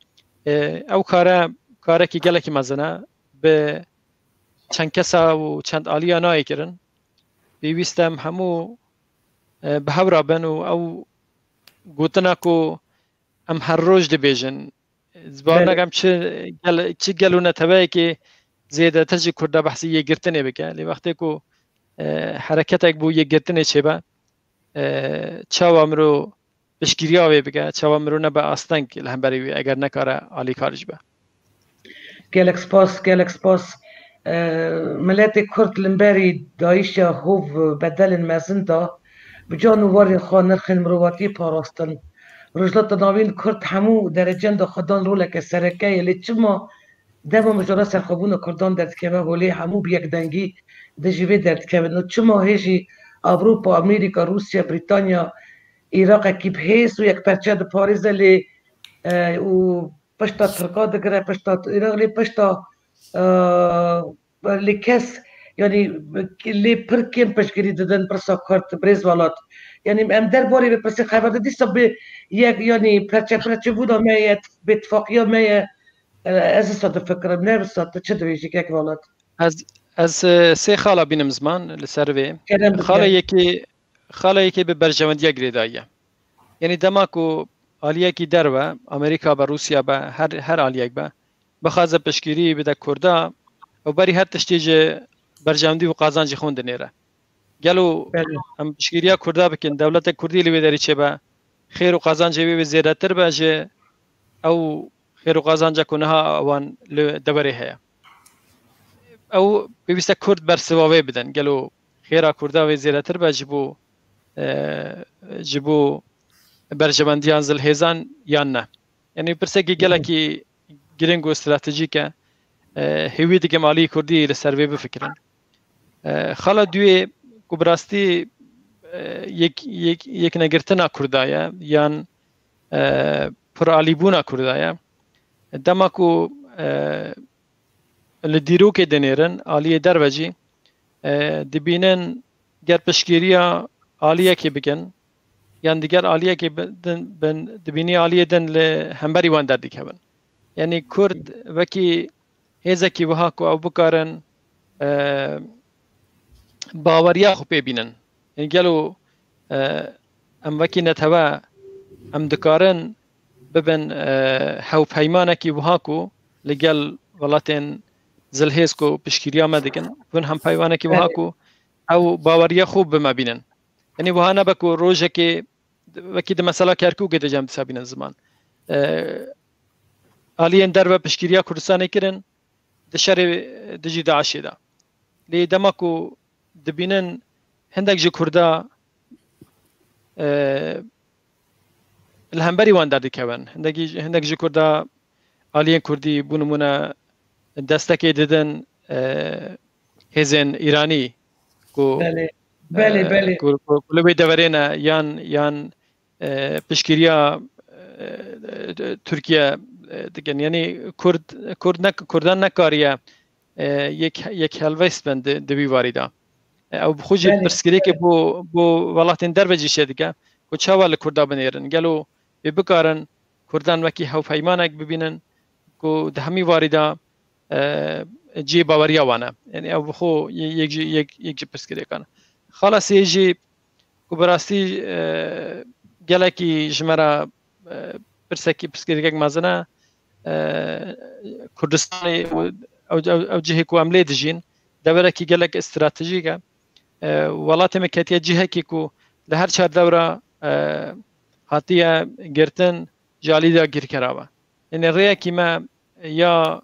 E, ew kare, karekî gelekî mezin e, bi çend kesa û çend aliya nayê kirin. Pêwîst e em hemû, e, bi hev re bin û ew gotina ku em her roj dibêjin, ez bawer Belê. nakim çi gel, çi gel û neteweyekê zêdetir ji Kurda behsî yekgirtinê bike. Lê wextê ku, e, hereketek bo yekgirtinê çêbe, e, çawa miro piştgiriya wê bike, çawa miro nebe asteng li hemberî wî, eger nekare alîkar jî be. Gelek spas, gelek spas. E, miletê Kurd li hemberî dayîşa hov bedelên mezin da, bi can û warên xwe nirxên mirovatiyê parastin. Rojhilata Navîn Kurd hemû derecen de xwe dan roleke sereke ye, lê çima dema mijara serxwebûna Kurdan derdikeve holê, hemû bi yekdengî dijî vê derdikevin? Û çima hê jî Ewropa, Amerîka, Rûsya, Brîtanya, Iraqekî bi hêz û yekperçe diparêze lê, e, û pişta Tirka digire, pişta Iraq, lê pişta, e, lê kes, yanî, lê pir kêm piştgirî didin pirsa Kurd, birêz welat. Yanî em derbarê vê pirsê xeber de dîsa bi yek, yanî perçe perçe bûna me ye, bêtifaqiya me ye. E, ez wisa difikirim, ne wisa, tu çi dibêjî kek welat? Ez, ez, e, sê xala bînim ziman li ser vê. Kerem bike. Xala yekê, xala yekê bi berjewendiya girêdayî ye. Yanî dema ku aliyekî derve, Amerîka be, Rûsya be, her, her aliyek be, bixwaze piştgirî bide Kurda, ew berî her tiştî ji berjewendî û qazancê xwe dinêre. Gelo Belê. em piştgiriya Kurda bikin, dewletek Kurdî li wê derî çêbe, xêr û qazancê wê wê zêdetir be ji ew xêr û qazanca ku niha wan li deverê heye. Ew pêwîst e Kurd bersiva wê bidin. Gelo xêra Kurda wê zêdetir be ji bo, e, ji bo berjewendiyan zilhêzan yan ne? Yanî pirsekî gelekî giring û stratejîk e. E, hêwî dikim alî Kurdî li ser vê bifikirin. E, xala duyê ku bi rastî, e, yek, yek, yeknegirtina Kurda ye yan, e, piralîbûna Kurda ye. Dema ku, e, li dîrokê dinêrin, aliyê derve jî, e, dibînin ger piştgiriya aliyekê bikin, yan diger aliyekê bi-, din, bin, dibînî aliyê din li hemberî wan derdikevin. Yanî Kurd wekî hêzekî wiha ku ew bikarin, e, baweriya xwe pê bînin. Yanî gelo, e, em wekî netewe em dikarin bibin, e, hevpeymanekî wiha ku li gel welatên zilhêz ku piştgiriya me dikin, bin hevpeymanekî wiha Belê. ku ew baweriya xwe bi me bînin. Yanî wiha nebe ku rojekê wekî di mesela Kerkûkê de cem disa bînin ziman. E, aliyên derve piştgiriya Kurdistanê kirin di şerê dijî DAIŞê de. Lê dema ku dibînin hindek ji Kurda, e, li hemberî wan derdikevin. Hindekî, hindek ji Kurda aliyên Kurdî, bo nimûne, destekê didin, e, hêzên Îranî ku, Belê. Belê, e, belê. ku, ku, ku li wê deverê ne yan, yan, e, piştgiriya, e, Tirkiye, e, dikin. Yanî Kurd, Kurd ne, Kurdan nekariye, e, yek, yek helwest bin di, di vî warî de. E, ew bi xwe jî Belê. pirsgirêkê bo, bo welatên derve jî çêdike ku çawa li Kurda binêrin. Gelo wê bikarin Kurdan wekî hevpeymanek bibînin ku di hemî warî de, e, cihê baweriya wan e. Yanî ew bi xwe ye-, yek ji, yek, yek ji pirsgirêkan e. Xala sê jî ku bi rastî, e, gelekî ji me re, e, pirsekî, pirsgirêkek mezin e, e, Kurdistanê û ew, ew, ew cihê ku em lê dijîn, deverekî gelek stratejîk e. E, welatê me ketiye cihekî ku li her çar dewra, e, hatiye girtin, ji alî dagirkera ve. Yanî rêyekî me ya,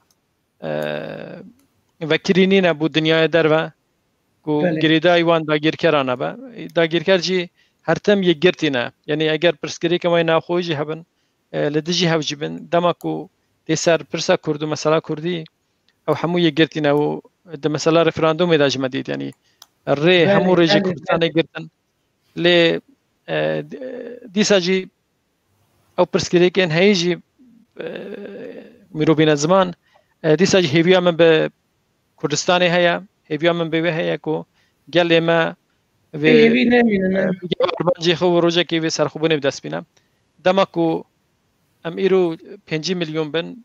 e, vekirî nîne bo dinyaya derve ku Belê. girêdayî wan dagirkeran nebe. Dagirker jî her tim yekgirtî ne. Yanî eger pirsgirêkên wan navxweyî jî hebin, e, li dijî hev jî bin, dema ku tê ser pirsa Kurd û mesela Kurdî, ew hemû yekgirtî ne û di mesela referandumê de jî me dît, yanî rê, Belê, hemû rê ji belê, Kurdistanê belê. girtin. Lê, e, d-, dîsa jî ew pirsgirêkên heyî jî, e, mirovîne ziman, e, dîsa jî hêviya min bi Kurdistanê heye, hêviya min bi wê heye ku gelê me vê, Hêvî nemîne, ne? e, armancê xwe û rojekê vê serxwebûnê bi dest bîne. Dema ku em îro pêncî milyon bin,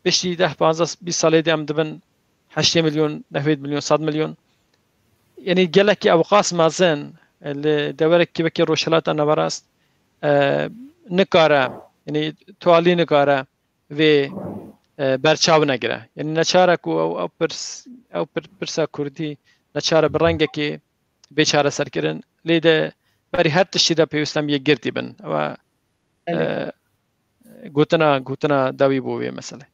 piştî deh, panzdeh, bîst salê de em dibin heştê milyon, nehwêd milyon, sed milyon. Yanî gelekî ewqas mezin, e, li deverekî wekî Rojhilata Naverast, e, nikare, yanî tu alî nikare vê, e, berçav negire. Yanî neçare ku ew, ew pirs, ew pir-, pirsa kurdî neçare bi rengekê bê çareserkirin. Lê de berî her tiştî de pêwîst em yekgirtî bin. Ew e, Belê. e, gotina, gotina dawî bû vê meselê.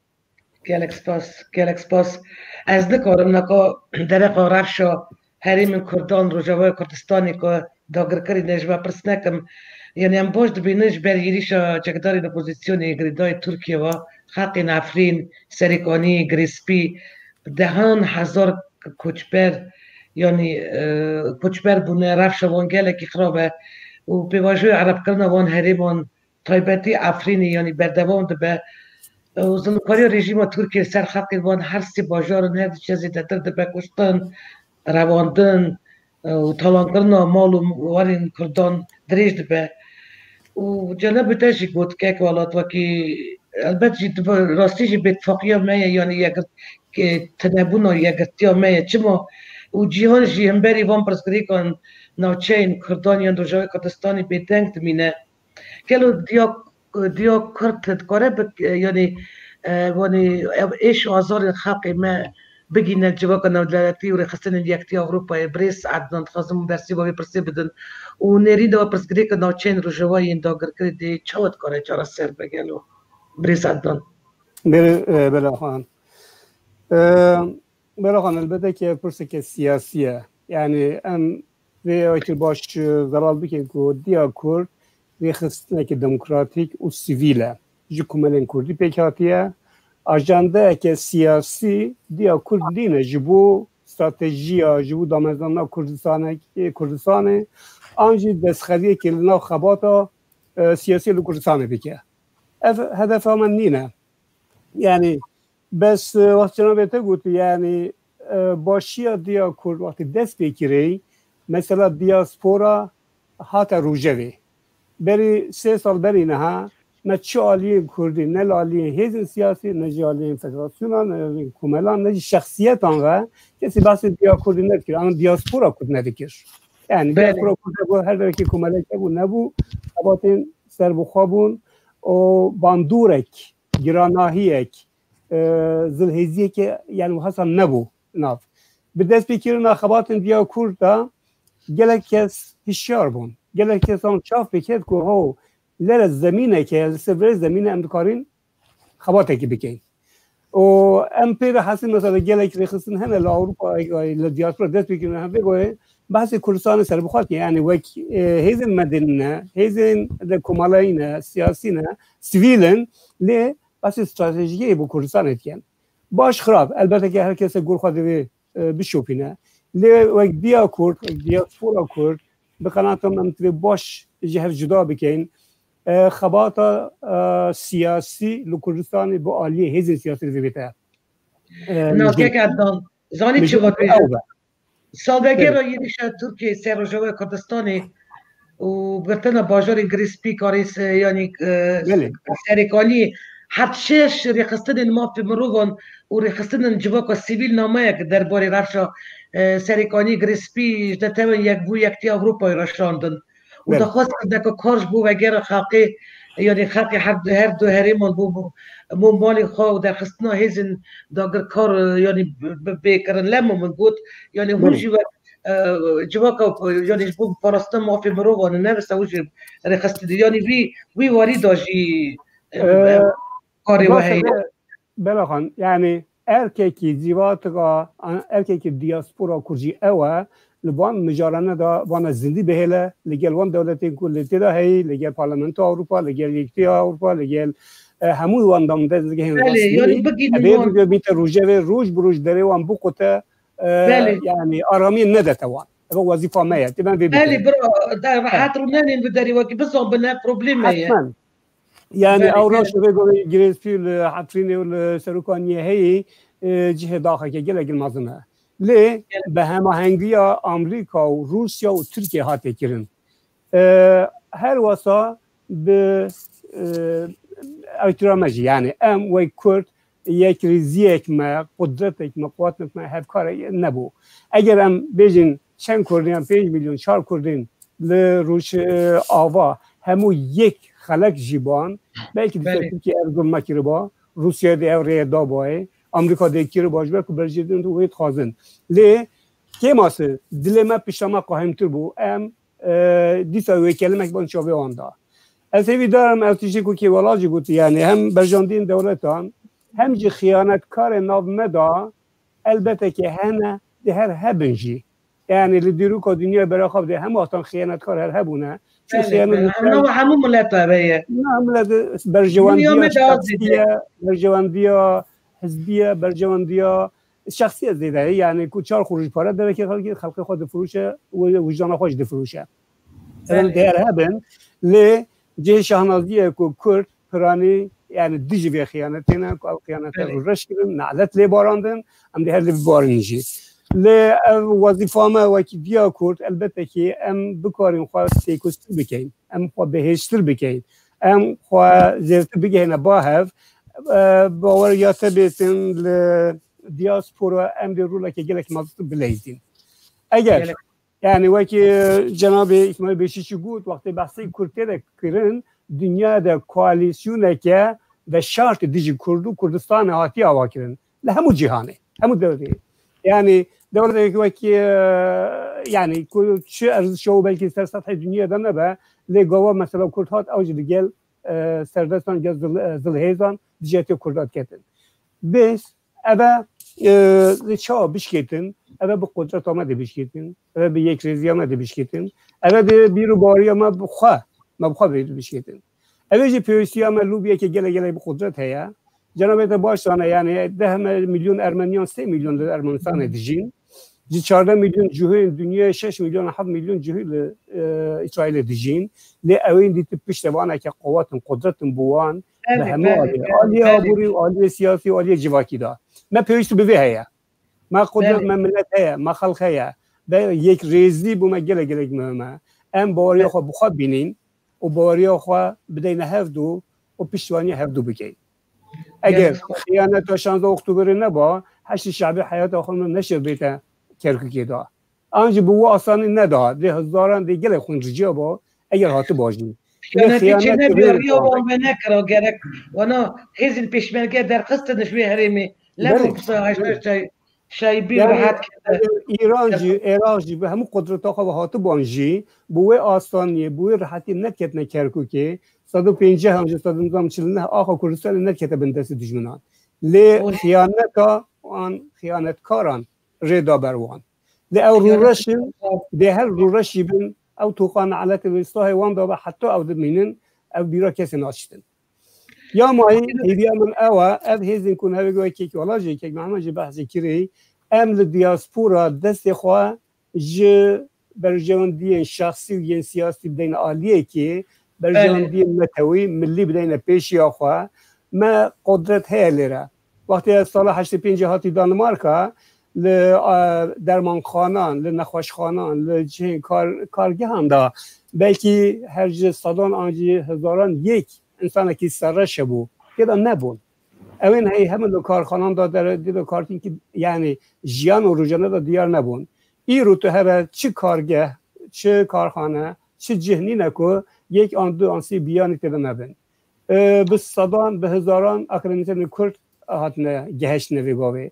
Gelek spas, gelek spas. Ez nikarim naka dereqa rewşa herêmên Kurdan, Rojavayê Kurdistanê ku dagirkirî ne ji me pirs nekim. Yanî em baş dibînin ji ber êrîşa çekdarên opozîsyonê girêdayî Tirkiye ve xelkên Efrîn, Serêkanî, Girêspî, bi dehan hezar koçber, yanî, e, koçber bûne, rewşa wan gelekî xirab e û pêvajoya erebkirina wan herêman taybetî Efrînê, yanî berdewam dibe. Û zilmkariya rejîma Tirkiyê li ser xelkên wan her sê bajarin her diçe zêdetir dibe, kuştin, revandin û talankirina mal û warên Kurdan dirêj dibe. Û Cenabê te jî got, kek welat wekî, elbet jî dibe, rastî jî bêtifaqiya me ye, yanî yekgirt-, ke-, tinebûna yekgirtiya me ye. Çima? Û cîhan jî hemberî van pirsgirêkan navçeyên Kurdan yan Rojavayê Kurdistanê bêdeng dimîne. Gelo diya, diya Kurd dikare bi, yanî, e, wanî ev êş û azarên xelkê me bigîne civaka navdewletî û rêxistinên Yekîtiya Ewropayê? Birêz Ednan, dixwazim bersiva vê pirsê bidin. Û nêrîn de pirsgirêka navçeyên Rojava yên dagirkirî dê çawa dikare çareser be gelo? Birêz Ednan. Bere-, e, Bela Xan. E, Bela Xan, elbette ki ev pirseke siyasî ye. Yani em vê wekî baş, e, zelal bikin ku diya Kurd rêxistineke demokratîk û sivîl e. Ji komelên Kurdî pêk hatiye. Ajandeyeke siyasî diya Kurd nîne ji bo stratejiya, ji bo damezrana Kurdistanek-, Kurdistanê, an jî destxeriyekê li nav xebata, e, siyasî li Kurdistanê bike. Ev hedefa me nîne. Yani, bes, e, wextî cenabê te got, yani, e, başiya diya Kurd wextî dest pê kirê, mesela diaspora hate rojevê. Berî sê sal berî niha me çi aliyên Kurdî, ne li aliyên hêzên siyasî, ne jî aliyên federasyona, ne aliyên komelan, ne jî şexsiyetan ve kesî behsê diya Kurdî nedikir, an diaspora Kurd nedikir. Yani Belê. Diaspora Kurd hebû, her derekî komelek hebû, nebû, xebatên serbixwe bûn û bandorek, giranahiyek, e, zilhêziyeke, yani, wiha san nebû nav. Bi destpêkirina xebatên diya Kurd de gelek kes hişyar bûn. Gelek kesan çav pêket ku ho, lere zemîneke, li ser vê zemîne em dikarin xebatekî bikin. Û em pê re hesî mesela gelek rêxistin hene li Ewropa, li diaspora dest pêkirine, hem vê goyê behsê Kurdistanê serbixwe dikin. Yani wek, e, hêzên medeni ne, hêzên de komelayî ne, siyasî ne, sivîl in, lê behsê stratejiyê bo Kurdistanê dikin. Baş xirab, elbette ki her kese gor xwe divê, e, bişopîne. Lê wek diya Kurd, wek diaspora Kurd, bi qenaeta min divê baş ji hev cuda bikeyn. E, xebata, e, siyasî li Kurdistanê bi aliyê hêzên siyasî divê bête. E, Na, mijin. Kek Ednan, zanî çi va dibêjin? Ew be. Salvegera Belê. Yêrîşa Tirkiyeyê ser Rojavayê Kurdistanê û girtina bajarên Girêspî, Karê, yanî, e, Belê. Serêkaniyê, heft şeş rêxistinên mafê mirovan û rêxistinên civaka sivîl nameyek derbarê rewşa, e, Serêkaniyê, Girêspî ji Netewên Yekbûyî Yekîtiya Ewropayê re şandin. Û Belê. Daxwaz kirine ku kar ji bo vegera xelkê, yanî xelkê her, her du herêman bo, bo, bo malê xwe û derxistina hêzên dagirkar, yanî bi, bi, bê kirin. Lema min got, yanî hûn Belê. Jî wek, e, civaka, yanî ji bo parastina mafê mirovan, ne wisa hûn jî rêxistin. Yanî vî, wî warî da jî, e, Ee, karê we heye. Bela Xan, yani erkekî cîvatika, erkekî diaspora Kurd jî ew e, li van mijarane de vana zindî bihêle, li gel wan dewletên ku li tê de heyî, li gel Parlamentoya Ewropa, li gel Yekîtiya Ewropa, li gel, e, hemû wan damdezgehên Belê, resmî, yanî bigînin evê wan. Bigê bîte rojevê, roj bi roj derê wan biqute, e, Belê. Yani aramiyê nedete wan. Ev wezîfa me ye. Tê ben vê Belê, bikim. Bira, de rehet rûnenên bi derî wekî bizan bine, probleme ye. Hetmen. Yani ew raşt vê gorî girêzpî li Efrînê û li Serokaniyê heyî, e, cihê daxeke gelek mezin e. Lê bi hemahengiya Amerîka û Rûsya û Tirkiye hate kirin. E, her wesa bi, e, ew tira me jî, yani em wek Kurd yekrêziyek me, qudretek me, quwetek me hevkare nebû. Eger em bêjin çend Kurdên, pênc milyon, çar Kurdên li Rûj, e, ava hemû yek xelek jî ban, belkî dîsa Belê. Tirkiye ev zulme kiriba, Rûsya dê ev rêye dabayê, Amerîka dê kiriba, ji ber ku berjêdin wê dixwazin. Lê kêmasî dilê me pişta me qehîmtir bû. Em, e, dîsa wê kelimek ban çavê wan da. Ez hêvîdar im, ev tiştê ku Kêwala jî gotî, yani hem berjandiyên dewletan, hem jî xiyanetkarên nav me da, elbeteke hene, dê her hebin jî. Yani li dîroka dinya beraxa bide, hemû wextan xiyanetkar her hebûne. Çi Belê, xiyanet belê. Hemû, hemû mileta ve ye. Na millet Dinya berjewendiya me daha şexsiye, zêde. Berjewendiya hizbiye, berjewendiya şexsiye zêde ye. Yani ku çar kuruş para dereke xelkê, xelkê xwe difirûşe, wi-, wijdana xwe jî difirûşe. Ev Belê. Değer hebin, lê cihê şahnaziyê ku Kurd piranî, yani dijî vê xiyanetê ne, ku ev xiyanete Belê. Reş kirin, nalet lê barandin, em dê her lê bibarin jî. Lê ev wezîfa me wekî diya Kurd, elbette ki em bikarin xwe têkostir bikeyin, em xwe bihêştir bikeyin, em xwe zêrtir bigihêne ba hev, e, bawer ya te bêtin li diaspora em dê roleke gelek mezin bileyzin. Eger Gelek. Yani wekî cenabê Îsmaîl Beşîşî got, wextê behsê Kurd tê de kirin, dinya de koalîsyoneke veşart dijî Kurd û Kurdistanê hatiye avakirin. Li hemû cîhanê, hemû dewletê. Yani dewleteke wekî, e, yani ku çi erzişa û belkî ser sethê dinya de nebe, lê gava mesela Kurd hat, ew jî li gel, e, serdestan, gel zil-, e, zilhêzan dijî Kurda diketin. Bês, Eve, e, li çawa bişkêtin? Eve bi qudreta me dê bişkêtin. Eve bi yekrêziya me dê bişkêtin. Eve dê bîr û baweriya me bi xwe, me bi xwe bê bişkêtin. Eve jî pêwîstiya me lobiyeke gelek gelek bi qudret heye. Cenabê te baş zane, yani deh me-, milyon Ermeniyan sê milyon li Ermenistanê dijîn. Ji çardeh milyon cihûyên dinyayê şeş milyon, heft milyon cihû li, e, Îsraîlê dijîn. Lê ew ên dî tu piştevaneke quwet in, qudret in bi wan, bi Belê, hemû belê, aliyê, belê, aliyê belê. Aborî û aliyê siyasî û aliyê civakî de. Me pêwîst bi vê heye. Me qudret, Belê. Me milet heye, me xelq heye. Ve yekrêzî bo me gelek gelek muhim e. Em baweriya Belê. Xwe bi xwe bînin û baweriya xwe bideyne hevdu û piştvanî hevdu bikeyin. Eger Gelek spas. Xiyaneta şanzdeh Oktoberê neba, Heşdî Şebî heyata xwe neşir bête Kerkûkê de. An jî bi wî asanî neda, dê hezaran, dê gelek xwîn riciya ba, eger hatiba jî. Lê Xiyanetî çêne xiyanet bi riya wan venekira gerek. Wana hêzên pêşmerge derxistin ji vê herêmê. Lem Belê. Û qisa heşta Belê. Şay-, Şaybî Yani, rehet kete. Eger Îran jî, Iraq jî bi hemû qudreta xwe ve hatiban jî, bi wê asaniyê, bi wê rehetiyê nediketine Kerkûkê, sed û pêncî an jî sed û nizam çil neh axa Kurdistanê nedikete bin destê dijminan. Lê Olê. Xiyaneta an xiyanetkaran rê da ber wan. Lê ew rûreş in, dê her rûreşî bin, ew toqa neletê wê stahê wan de be, heta ew dimînin, ew bîra kesê naşitin. Ya mayî, hêviya min ew e, ev hêzên ku navê wekî Kêwala jî, Kek Mehmed jî behsê kirî, em li diaspora destê xwe ji berjewendiyên şexsî û yên siyasî bideyne aliyekê, berjewendiyên netewî, millî bideyne pêşiya xwe. Me qudret heye lêre. Wextê ez sala heştê pêncî hatî Danimarka, li, a, dermanxanan, li nexweşxanan, li cihên kar-, kargehan de belkî her ji sedan an jî hezaran yek însanekî serreş hebû. Tê de nebûn. Ew ên heyî hemin li karxanan de dere-, dê de kartîn ki, yani jiyan û rojane de diyar nebûn. Îro tu here çi kargeh, çi karxane, çi cih nîne ku yek an du an sê biyanî tê de nebin. E, bi sedan, bi hezaran akademîsyenên Kurd hatine, gehiştine vê gavê.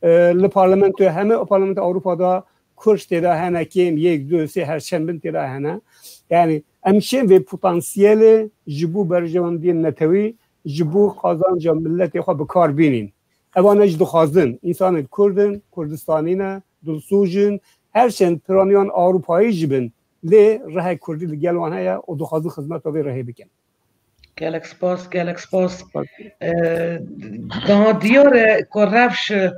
E, li parlamentoya hemê, parlamentoya Ewropa de Kurd tê de hene, kêm, yek, du, sê, her çend bin tê de hene. Yani em çên vê potansiyelê ji bo berjewendiyên netewî, ji bo qazanca miletê xwe bi kar bînîn. Evan jî dixwazin, însanên Kurd in, Kurdistanî ne, dilsûj in, her çend piraniyan Ewropayî jî bin, lê rihek Kurdî li gel wan heye û dixwazin xizmeta vê rihê bikin. Gelek spas, gelek spas. Spas. Ee, daha diyar e ku rewş, e,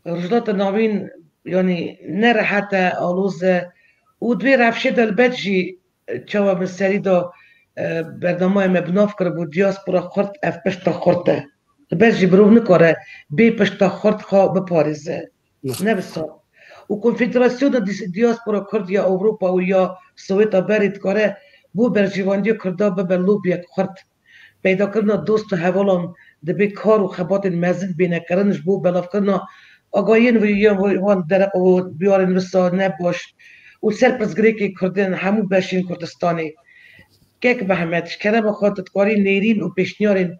Rojhilata Navîn, yanî ne rehet e, aloz e û di vê rewşê de elbet jî, e, çawa min serî da, e, bernameyê me bi nav kiribû diaspora xurt, ev pişta xurt e. Li ber jî mirov nikare bê pişta xurt xwe biparêze. Ne wisa. Û Konfederasyona Dis-, Diaspora Kurd ya Ewropa û ya Sowêta berê dikare bo berjewendiya Kurda bibe lobiyek xurt. Peydakirina dost û hevalan dibê kar û xebatên mezin bêne kirin ji bo belavkirina agahiyên û ya wan dereq û biyarên wisa ne baş û ser pirsgirêkê Kurdên hemû beşên Kurdistanê. Kek Mehmet, ji kerema xwe tu dikarî nêrîn û pêşniyarên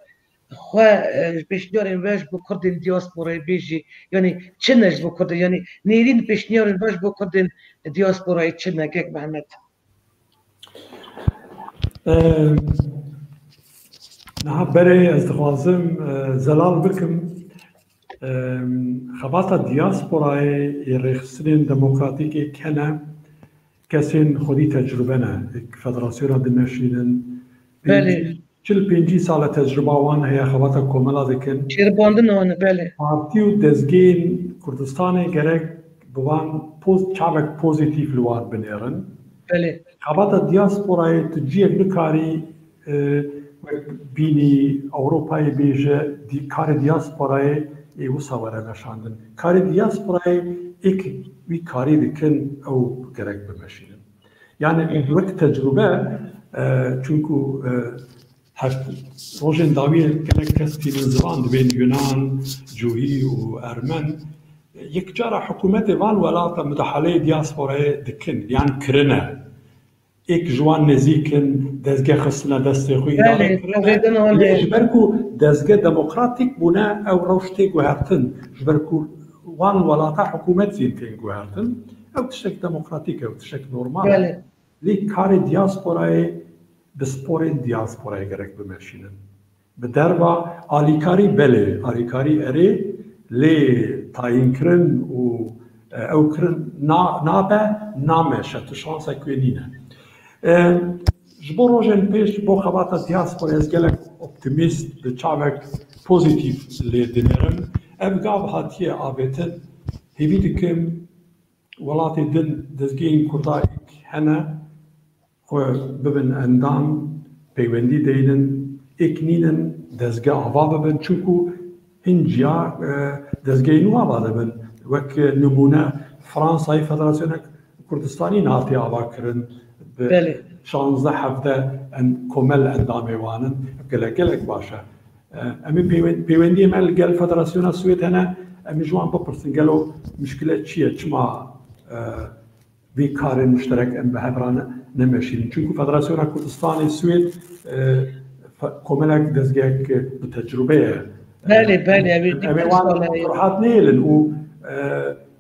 xwe, e, pêşniyarên we ji bo Kurdên diasporayê bêjî, yanî çi ne ji bo Kurdên, yanî nêrîn pêşniyarên we ji bo Kurdên diasporayê çi ne, Kek Mehmet? Em, niha berê ez dixwazim, e, zelal bikim. Em, xebata diasporayê ê rêxistinên demokratîk ê hene kesên xwedî tecrube ne, ê federasyona dimeşînin. Belê. Çil pêncî sal e tecrüba wan heye, xebata komela dikin. Çêribandina wan e, belê. Partî û dezgehên Kurdistanê gerek bi wan poz-, çavek pozîtîf li wan binêrin. Belê. Xebata diasporayê tu ciyek nikarî, e, wek bînî Ewropayê bêje, dî-, karê diasporayê ê wisa were meşandin. Karê diasporayê êk wî karî dikin, ew gerek bimeşînin. Yani wek tecrube, e, çunku, e, her rojên dawiyê gelek kes tînin zivan dibên Yunan, Cuhî û Ermen. Yek cara hikûmetê van welata mudahaleyê diasporayê dikin, yan kirine. Êk ji wan nêzîk in, dezge xistine destê xwe, îdare kirine. Lê ji ber ku dezge demokratîk bûne, ew rewş tê guhertin. Ji ber ku wan welata hikûmet zîn tên guhertin. Ew tiştek demokratîk e, ew tiştek normal e. Lê karê diasporayê bi sporên diasporayê gerek bimeşînin. Bi derva alîkarî belê, alîkarî erê, lê tayînkirin û, e, ew kirin na-, nabe, nameşe, tu şansek wê nîne. E, ji bo rojên pêş, ji bo xebata diasporayê ez gelek optimîst, bi çavek pozîtîf lê dinêrim. Ev gav hatiye avêtin, hêvî dikim welatê din dezgehên Kurda êk hene, xwe bibin endam, peywendî deynin, êk nînin, dezge ava bibin. Çunku hin ciya, e, dezgehên nû ava dibin. Wek nimûne Fransayê Federasyonek Kurdistanî nehatiye ava kirin. Bi Belê. şanzdeh hevdeh en-, komel endamê wan in. Gelek, gelek baş e. E, em ê peywen-, peywendiyê me li gel Federasyona Swêd hene, em ê ji wan bipirsin, gelo muşkile çi ye, çima, e, vî karên muşterek em bi hev re ne-, nemeşînin? Çunku Federasyona Kurdistanê Swêd, e, fe-, komelek dezgehek bi tecrube ye. Belê, belê, ew ê Em ê wan rehat nêlin û, e,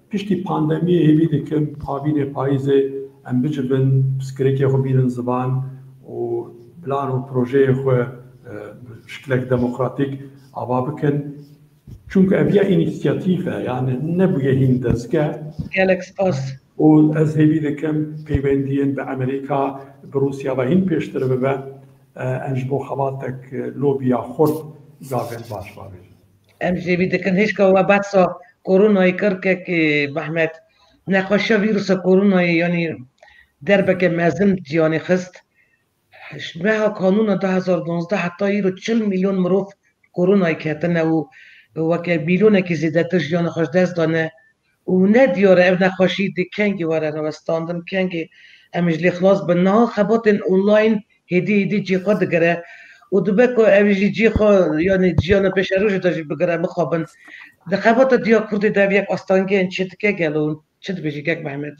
piştî pandemiyê hêvî dikim, havînê payîzê em bicivin, pirsgirêkê xwe bînin ziman û plan û projeyê xwe, e, bi şiklek demokratîk ava bikin. Çunku ev ya înîsiyatîf e, yani nebûye hîn dezge. Gelek spas. Û ez hêvî dikim peywendiyên bi Amerîka, bi Rûsya ve hîn pêştir bibe. E, em ji bo xebatek, e, lobiya xurt gavên baş bavêjin. Em jî vî dikin hêşka we behsa koronayê kir, kekê Mehmet. Nexweşiya vîrusa koronayê, yanî derbeke mezin ciyanê xist. Ji meha kanûna du hezar û duwazdeh heta îro çil milyon mirov koronayê ketine û weke milyonekî zêdetir jiyana xwe ji dest dane. Û ne diyar e ev nexweşî dê kengî were rawestandin, kengî em ji lê xilas bin. Niha xebatên online hêdî hêdî cî xwe digire û dibe ku ev jî cî xwe, yanî jiyana pêşerojê de jî bigire, mixabin. Di xebata diya Kurdê de ev yek astengiyên çêdike gelo, çi dibêjî kek Mehmet?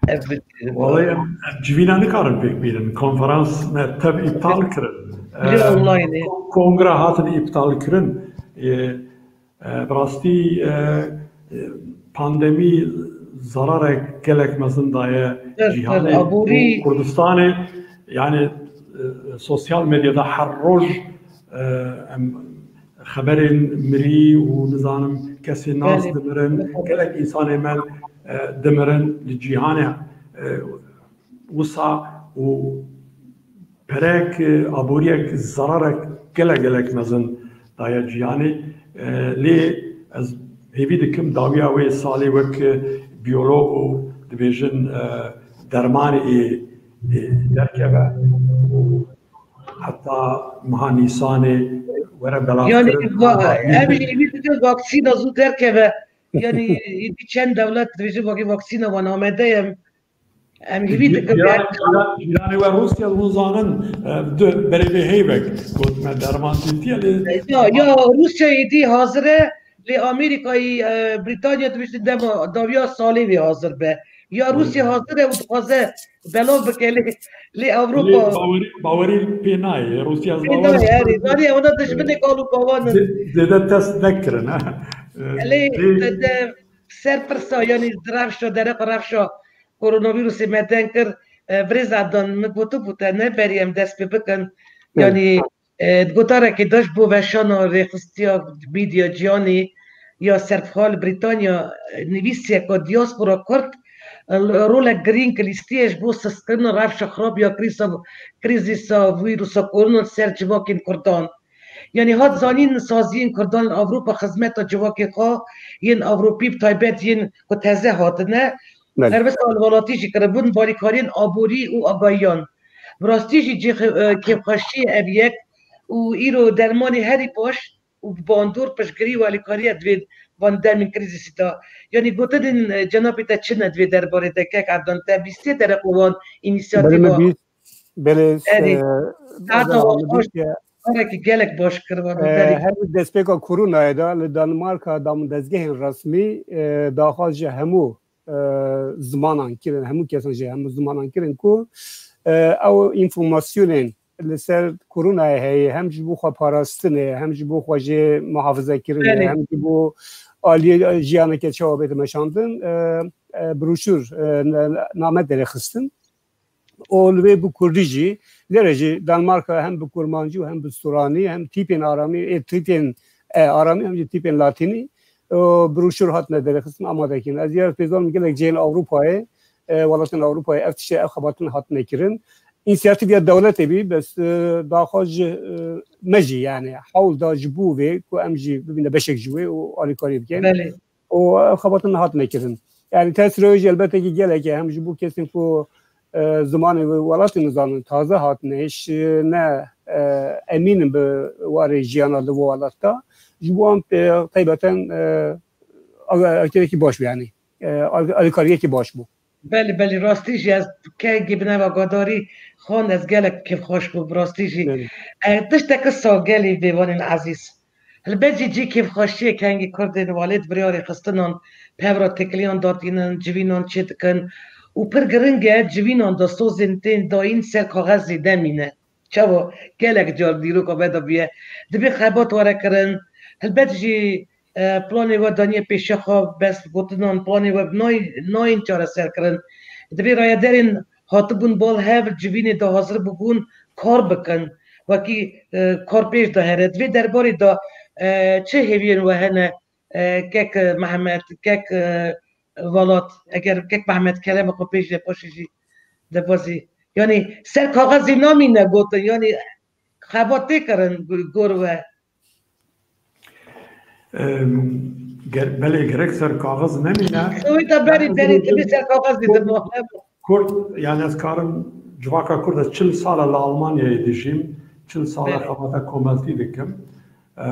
Ev Wallahî em, em civîna nikarin pêk bînin. Konferans me tev îptal kirin. Lê E, online e. Kongra hatin îptal kirin. E, E, bi rastî, e, e, pandemî zararek gelek mezin daye Ser, ser, cîhanê aborî. û Kurdistanê. Yani, e, sosyal medyada her roj, e, em xeberên mirî û nizanim kesê nas Belê. dimirin, Belê. gelek însanê me, e, dimirin li cîhanê, e, wisa û perek, e, aboriyek, zararek gelek gelek mezin daye cîhanê. E, lê ez hêvî dikim dawiya wê salê wek, e, biyolog û dibêjin, e, dermanê ê, ê derkeve û Heta meha Nîsanê were belavkirin. Yanî va- em jî hêvî dikin vaksîna zû derkeve. Yanî êdî çend dewlet dibêjin vakî vaksîna wan amade ye. Em hêvî dikin. Cîranê we Rûsya hûn zanin, e, du berê vê heyvek got me derman tîtiye lê. Ya, ya Rûsya êdî hazir e, lê Amerîkayî, e, Brîtanya dibêjin dema dawiya salê vê hazir be. Ya Rûsya hazir e û dixwaze belav bike lê, lê Ewropa. Lê bawerî, bawerî pê nayê. Rûsya pê nayê, erê. Zanî ewana dijminê kal û bawan in. Zê-, zêde test nekirin, ha. Lê te, te ser pirsa, yanî di rewşa, dereqa rewşa koronavîrusê me deng kir, e, birêz Adnan, min gotibû te ne berî em dest pê bikin. Yanî, e, di gotarekê de ji bo veşana rêxistiya mîdya cîhanê ya serbixwe li Brîtanya, e, nivîsiyeka diaspora Kurd, e, rolek girîng lîstiye ji bo sistkirina rewşa xirab ya krîsa, krîzîsa vîrusa korona li ser civakên Kurdan. Yanî hat zanîn saziyên Kurdan li Ewropa xizmeta civakê xwe yên Ewropî bi taybet yên ku teze hatine, Belê. Servisa li welatî jî kiribûn, bi alîkariyên aborî û agahiyan. Bi rastî jî cî xi-, e, kêfxweşiyê ev yek û îro dermanê herî baş û bi bandor piştgirî û alîkariya divê van demên krîzîsî de. Yanî gotinên, e, cenabê te çi ne di vê derbarê de, kek Adnan, te bîstiye dereqa wan Belê, me înîsiyatîfa? bîst, belê, Erê. e, Saeta Adnan wan xweş, bîstiye. Karekî gelek baş kir we, e, berî. Her destpêka koronayê de li Danimarka damûndezgehên resmî, e, daxwaz ji hemû, e, zimanan kirin, hemû kesan ji hemû zimanan kirin ku, e, ew înformasyonên li ser koronayê heye, hem ji bo xwe parastinê, hem ji bo xwe jê muhafizekirinê, Belê. hem ji bo aliyê jiyaneke çawa bête meşandin, e, e, broşûr, e, n-, name derêxistin. û li wê bi kurdî jî, lêre jî Danmarka hem bi kurmancî û hem bi sûranî, hem tîpên aramî, ê tîpên, e, aramî, hem jî tîpên latînî, û broşûr hatine derêxistin, amade kirin. Ez ya pêzan gelek cihên Ewropayê, e, welatên Ewropayê ev tiştê, ev xebatin hatine kirin. Însiyatîf ya dewletê bî, bes, e, daxwaz ji, e, me jî, yani, hewl da ji bo vê ku em jî bibîne beşek ji wê û alîkariyê bikin. Belê. û ev xebatin hatine kirin. Yani tesîra wê jî elbette ki gelek e, hem ji bo kesên ku, e, zimanê wê welatê nizanin, taze hatine, hiç, e, ne, e, emîn in bi warê jiyana li vê welat de. Ji bo wan, e, taybeten, e, alîkariyekî baş bû, yani, e, alî-, alîkariyekî baş bû. Belê, belê, rastî jî ez kengî bi nava guhdarî xwend, ez gelek kêfxweş bûm, bi rastî jî. Belê. E, tiştek sax gelî vêvanên ezîz. Helbet jî cî kêfxweşiyê kengî kurdên welêt bi rêya rêxistinan pevra têkiliyan datînin, civînan çêdikin û pir giring e civînan de sozên tên dayîn ser kaxezê nemîne. Çawa gelek car dîroka me de bûye. Divê xebat were kirin. Helbet jî, e, planê we daniye pêşiya xwe, bes gotinan planê we nayên, nayên çareser kirin. Divê rayedarên hatibûn bal hev civînê de hazir bûbûn kar bikin. Wekî, e, kar pêş de here. Di vê derbarê de, e, çi hêviyên we hene, e, kek Mehmet, kek, e, Welat, eger kek Mehmet Kerem xwe pêş de paşê jî debazî. Yanî ser kaxezê namîne gotin, yanî xebat tê kirin gu-, gor we. Em, ger-, belê gerek ser kaxiz nemîne. Wê de berî, berî, tevî ser kaxizê de ma. Kurd, yani ez karim civaka Kurd, ez çil sal e li Almanyayê dijîm, çil sal e Belê. xebata komeltî dikim. E,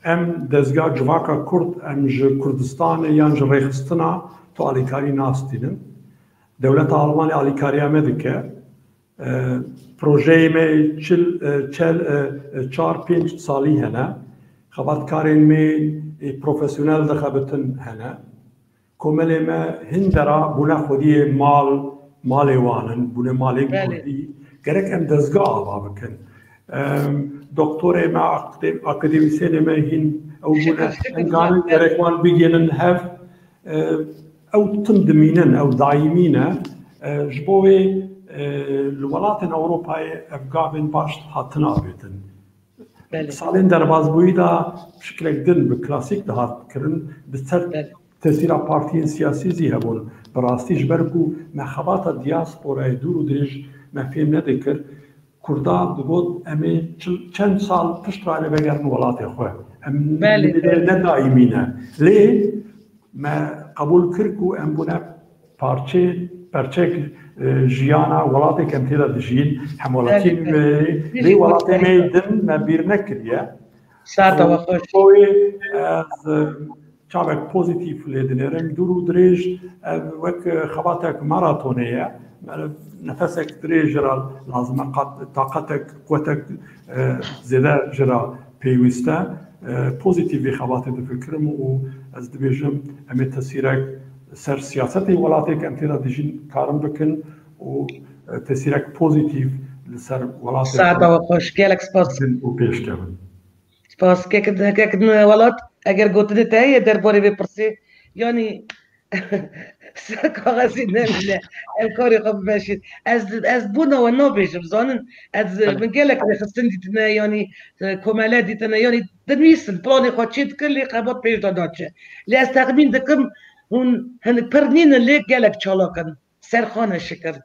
em dezga civaka Kurd, em ji Kurdistanê yan ji rêxistina tu alîkarî nastînin. Dewleta Almanê alîkariya me dike. E, projeyê me çil, e, çel, e, e, çar pênc salî hene. Xebatkarên me, e, profesyonel dixebitin hene. Komelê me hindera bûne xwediyê mal, malê wan in, bûne malên Belê. Kurdî. Gerek em dezga ava bikin. Em, doktorê me, akadê-, akademîsyenê me hîn ew bûne, Şikir, şikir, em garin şikir. Gerek wan bigihînin hev. E, ew tim dimînin, ew daîmî ne. E, ji bo wê, e, li welatên Ewropayê ev gavên baş hatin avêtin. Belê. Salên derbazbûyî de bi şiklek din, bi klasîk dihat kirin, bi ser Belê. tesîra partiyên siyasî zî hebûn. Bi rastî ji ber ku me xebata diasporayê dûr û dirêj me fêm nedikir, Kurda digot, em ê çil, çend sal pişt re lê vegerin welatê xwe. Em Belê, ne, belê. ne daîmî ne. Lê me qebûl kir ku em bûne parçeyê Perçek e, jiyana welatê ke em tê de dijîn, hemwelatiyên Belê, belê. Vê, vê Bijî welatê me yê din me bîr nekiriye. Saeta we xweş. Bo wê ez e, çavek pozîtîf lê dinêrim. Dûr û dirêj ev wek e, xebatek maratonê ye. Me nefesek dirêj jî re lazim e, qat-, taqetek, quwetek e, zêde jî re pêwîst e. E, pozîtîf vê xebatê difikirim û ez dibêjim em ê tesîrek ser siyasetê welatê ke em tê de dijîn karin bikin û e, tesîrek pozîtîf li ser welatê Saeta xwe we xweş. Gelek spas. Bikin û pêşkevin. Spas. Kek, kek welat, eger gotinê te heye derbarê vê pirsê, yanî ser kaxezê nemîne, ev karê xwe bimeşîn. Ez, ez bona we nabêjim, zanin, ez, Belê. Min gelek rêxistin dîtine, yanî e, komele dîtine, yanî dinivîsin, planê xwe çê dikin, lê xebat pêş de naçe. Lê ez texmîn dikim, hûn hinek pir nînin, lê gelek çalak in. Serxane şikir.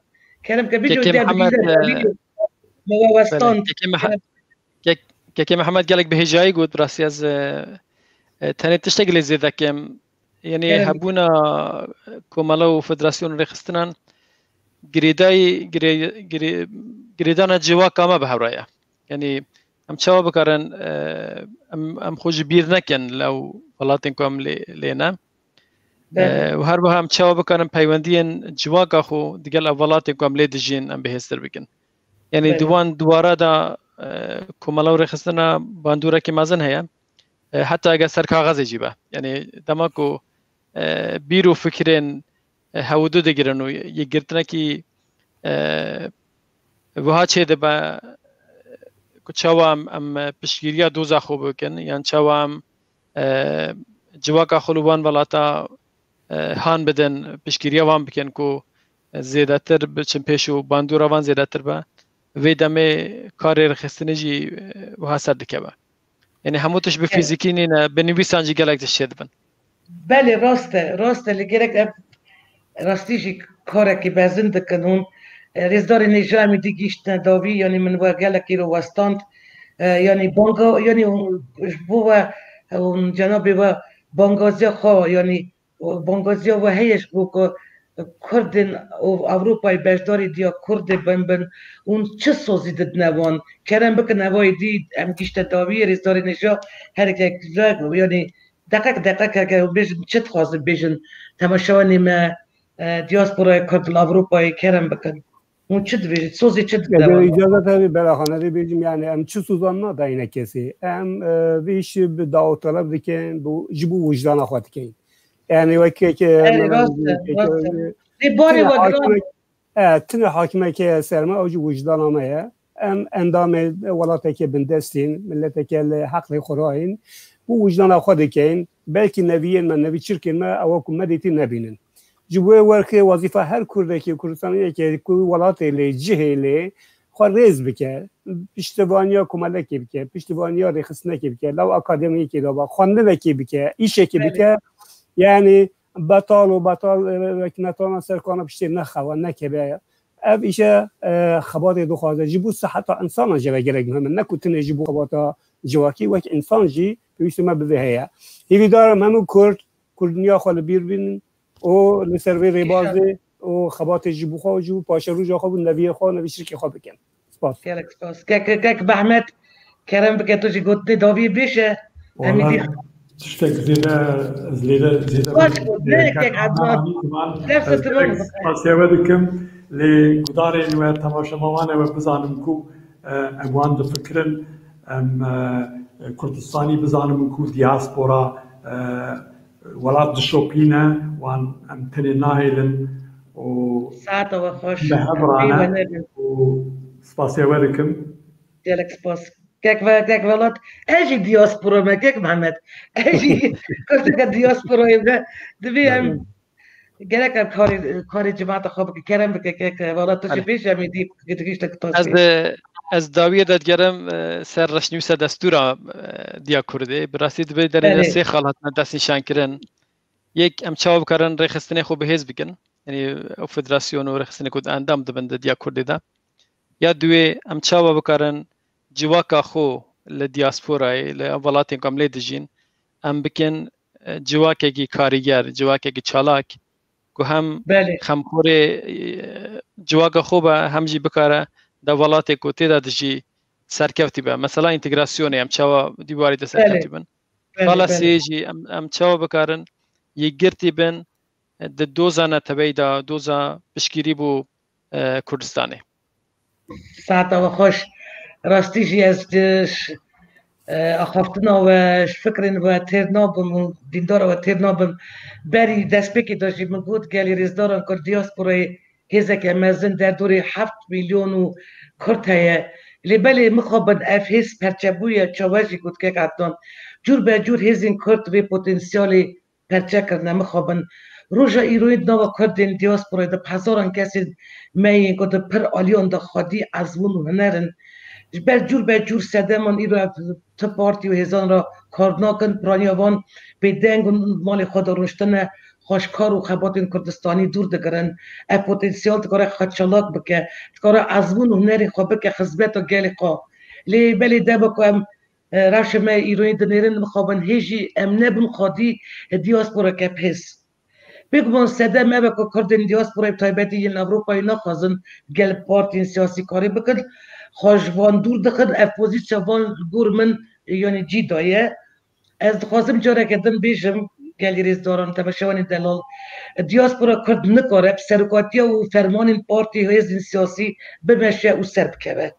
Kerem ke bijo Kekê der Mihemed, bigîre e, me we westan. Belê. Kekê Mihe-, Kerem. Kek-, Kekê Mihemed gelek bi hêjayî got, bi rastî ez, e, e, tenê tiştek lê zêde kem. Yanî Kerem. Hebûna komela û federasyon û rêxistinan girêdayî, girê-, girê-, girêdana civaka me bi hev re ye. Yanî em çawa bikarin, e, em, em xwe ji bîr nekin li ew welatên ku em lê, lê ne. Belê. E, û her wiha em çawa bikarin peywendiyên civaka xwe digel ev welatên ku em lê dijîn em bihêztir bikin. Yanî Belê. Di wan dîwara de, e, komela û rêxistina bandoreke mezin heye. E, heta eger ser kaxezê jî be. Yanî dema ku, e, bîr û fikirên, e, hewdu digirin û yekgirtinekî, e, wiha çêdibe ku çawa em, em piştgiriya doza xwe bikin, yan çawa em, e, civaka xwe li wan welata, e, han bidin, piştgiriya wan bikin ku zêdetir biçin pêş û bandora wan zêdetir be. Vê demê karê rêxistinê jî, e, wiha ser dikeve. Yanî hemû tişt bi Evet. fîzîkî nîne, bi nivîsan jî gelek tişt çêdibin. Belê, rast e, rast e, lê gerek ev rastî jî karekî mezin dikin hûn. E, Rêzdarê Nêja em ê dî gihîştine dawî, yanî min we gelek îro westand. E, yanî banga, yanî hûn, ji bo we, hûn cenabê we bangaziya xwe, yanî bangaziya we heye ji bo ku Kurdên û Ewropayê beşdarî diya Kurdê bin bin, hûn çi sozî didine wan? Kerem bikin, evayê dî em gihîşte dawiyê, Rêzdarê Nêja her yek, yanî deqek deqek heke bêjin, çi dixwazin bêjin temaşevanê me, e, diasporaya Kurd li Ewropayê, kerem bikin. Hûn çi dibêjin? Sozê çi didine Eger wan? Îcazet hebe, belaxane dê bêjim, yani em çi sozan nadayine kesê. Em, e, vê işi bi dawetaleb dikin, bu, ji bo wijdana xwe dikin. Yani wekî ke Erê, rast e, rast e. Lê barê we giran. E, tine hakimeke ser me, ew jî wijdana me ye. Em endamê welatekê bindestîn, mileteke li heqlê xwe rayîn. Û wijdana xwe dikeyn. Belkî neviyên me, nevîçirkên me, ewa ku me dîtî nebînin. Ji bo wê werxê wezîfa her Kurdekî û Kurdistaniyekê ku welatê lê, cihê lê, xwe rêz bike. Piştevaniya komelekê bike, piştevaniya rêxistinekê bike, law akademiyekê de be, xwendinekê bike, îşekê Belê. bike. Yani betal û betal, e, wekî netana ser kana piştê nexewe, nekeve. Ev îşe, e, xebatê dixwaze. Ji bo siheta insana jî ve gelek muhim e. Ne ku tenê ji bo xebata civakî, wek insan jî pêwîstî me bi vê heye. Hêvîdar im hemû Kurd, Kurdiniya xwe li bîr bînin û li ser vê rêbazê û xebatê ji bo xwe û ji bo paşeroja xwe û neviyê xwe, nevîşirkê xwe bikin. Spas. Gelek spas. Kek, kek Mehmet, kerem bike tu jî gotinê dawiyê bêje. Em ê Wala dî tiştek zêde, ez lê de zêde Baş bû, ne kek Ednan. Ders ez tamam. Gelek spasiya we dikim. Lê gudarên we, temaşevavanê we bizanim ku, e, em wan difikirin, em, e, Kurdistanî bizanim ku diaspora, e, welat dişopîne, wan em tenê nahêlin û Saeta we xweş. Bi hev Em rane pê we nebin. Û spasiya we dikim. Gelek spas. Kek ve, kek welat. Ez jî diaspora me, kek Mehmet. Ez jî Kurdeke diasporayê me. Divê em Tabii. gerek em karê, karê cemaata xwe bike, kerem bike, kek welat. Tu jî Belê. pêş em ê dî gidişte Ez, tasî. e, ez dawiyê de digerim, e, ser reşnivîsa destûra, e, diya Kurdê. Bi rastî divê derê Belê. sê xal hatine destnîşankirin. Yek, em çawa bikarin rêxistinê xwe bihêz bikin. Yanî ew federasyon û rêxistinê ku endam dibin di diya Kurdê de. Ya duwê, em çawa bikarin civaka xwe li diasporayê, li welatên ku em lê dijîn, em bikin, e, civakekî karîger, civakekî çalak, ku hem Belê. xemxorê, e, ciwaga xwe be, hem jî bikare de welatê ku tê de dijî serkevtî be. Mesela întegrasyonê em çawa dîwarî de serkevtî Belê. bin. Belê, Xala belê. sê jî em, em çawa bikarin yekgirtî bin, e, di doza neteweyî de, doza piştgirî bo, e, Kurdistanê. Saeta we xweş. Rastî jî ez ji, e, axaftina we, ji fikrên we têr nabim û dîndara we têr nabim. Berî destpêkê de jî min got, gelî rêzdaran Kurd diasporayê hêzeke mezin derdorê heft milyon û Kurd heye. Lê belê mixabin ev hêz perçe bûye, çawe jî got kek Adnan. Cûr be cûr hêzên Kurd vê potensiyalê perçe kirine, mixabin. Roja îroyî di nava Kurdên diasporayê de bi hezaran kesên me yên ku di pir aliyan de xwedî, ezmûn û huner in. Ji ber cûr be cûr sedeman îro ev ti partî û hêzan re kar nakin, piraniya van bêdeng û malê xwe de rûniştine, xwe ji kar û xebatên Kurdistanî dûr digirin. Ev potensiyal dikare xwe çalak bike, dikare ezmûn û hunerê xwe bike xizmeta gelê xwe. Lê belê dema ku em, e, rewşa me îroyîn dinêrin, mixabin hê jî em nebin xwedî diasporeke bi hêz. Bêguman sedem ev e ku Kurdên diasporayê bi taybetî yên Ewropayê naxwazin gel partiyên siyasî karê bikin. Xwe ji van dûr dixin, ev pozîsiya van li gor min, yanî cî daye. Ez dixwazim careke din bêjim, gelî rêzdaran, temaşevanên delal, diaspora Kurd nikare bi serokatiya û fermanên partî û hêzên siyasî bimeşe û ser bikeve.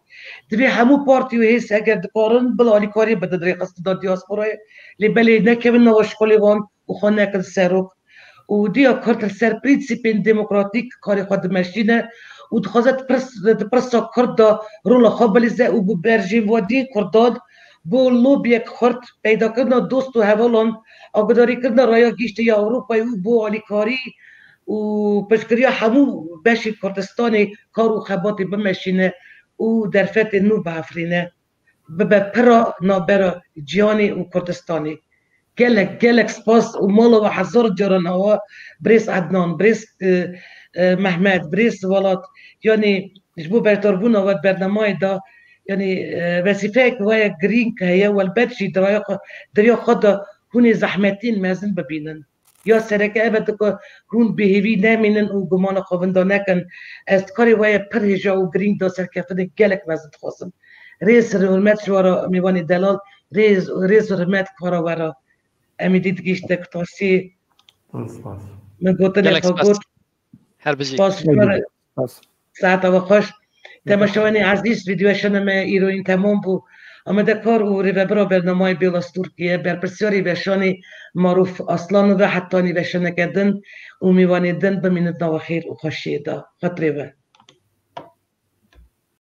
Divê hemû partî û hêz eger dikarin, bila alîkariyê bidin rêxistina diasporayê, lê belê nekevin nava şkolê wan û xwe nekin serok. Û diya Kurd li ser prensîpên demokratîk karê xwe dimeşîne û dixwaze di pirs-, di pirsa Kurd de rola xwe bilîze û bi berjêvadiyên Kurdan bo lobiyek xurt, peydakirina dost û hevalan, agudarîkirina raya giştî ya Ewropayê û bo alîkarî û piştgiriya hemû beşên Kurdistanê kar û xebatê bimeşîne û derfetên nû biafirîne, bibe pira navbera cîhanê û Kurdistanê. Gelek, gelek spas û mala we hezar caran awa birêz Ednan, birêz, e, e, Mehmet, birêz Welat. Yanî ji bo beşdarbûna we di bernamayê de, yanî, e, wezîfeyek we ye girîng heye, welbet jî di raya xwe, di riya xwe de hûn ê zehmetiyên mezin bibînin. Ya sereke ev e ku hûn bêhêvî nemînin û gumana xwe winda nekin. Ez di karê we ye pir hêja û girîng da serkeftinê gelek mezin dixwazim. Rêz û hurmet ji we re mêvanê delal, rêz, rêz û hurmet kara we re. Em ê dî digihîşte kutasî. Spas. Min gotinê Gelek xwe spas. got. Her bijî. Spas ji we re. Spas. Saeta we xweş. Temaşevanê ezîz, vîdyoya şana me îroyîn temam bû. Amadekar û rêvebira bernamayê Bêlas Tirkiye, berpirsyarê veşanê Marûf Aslan ve hetanî veşaneke din û mêvanê din bimînin di nava xêr û xweşiyê de. Xatirê we.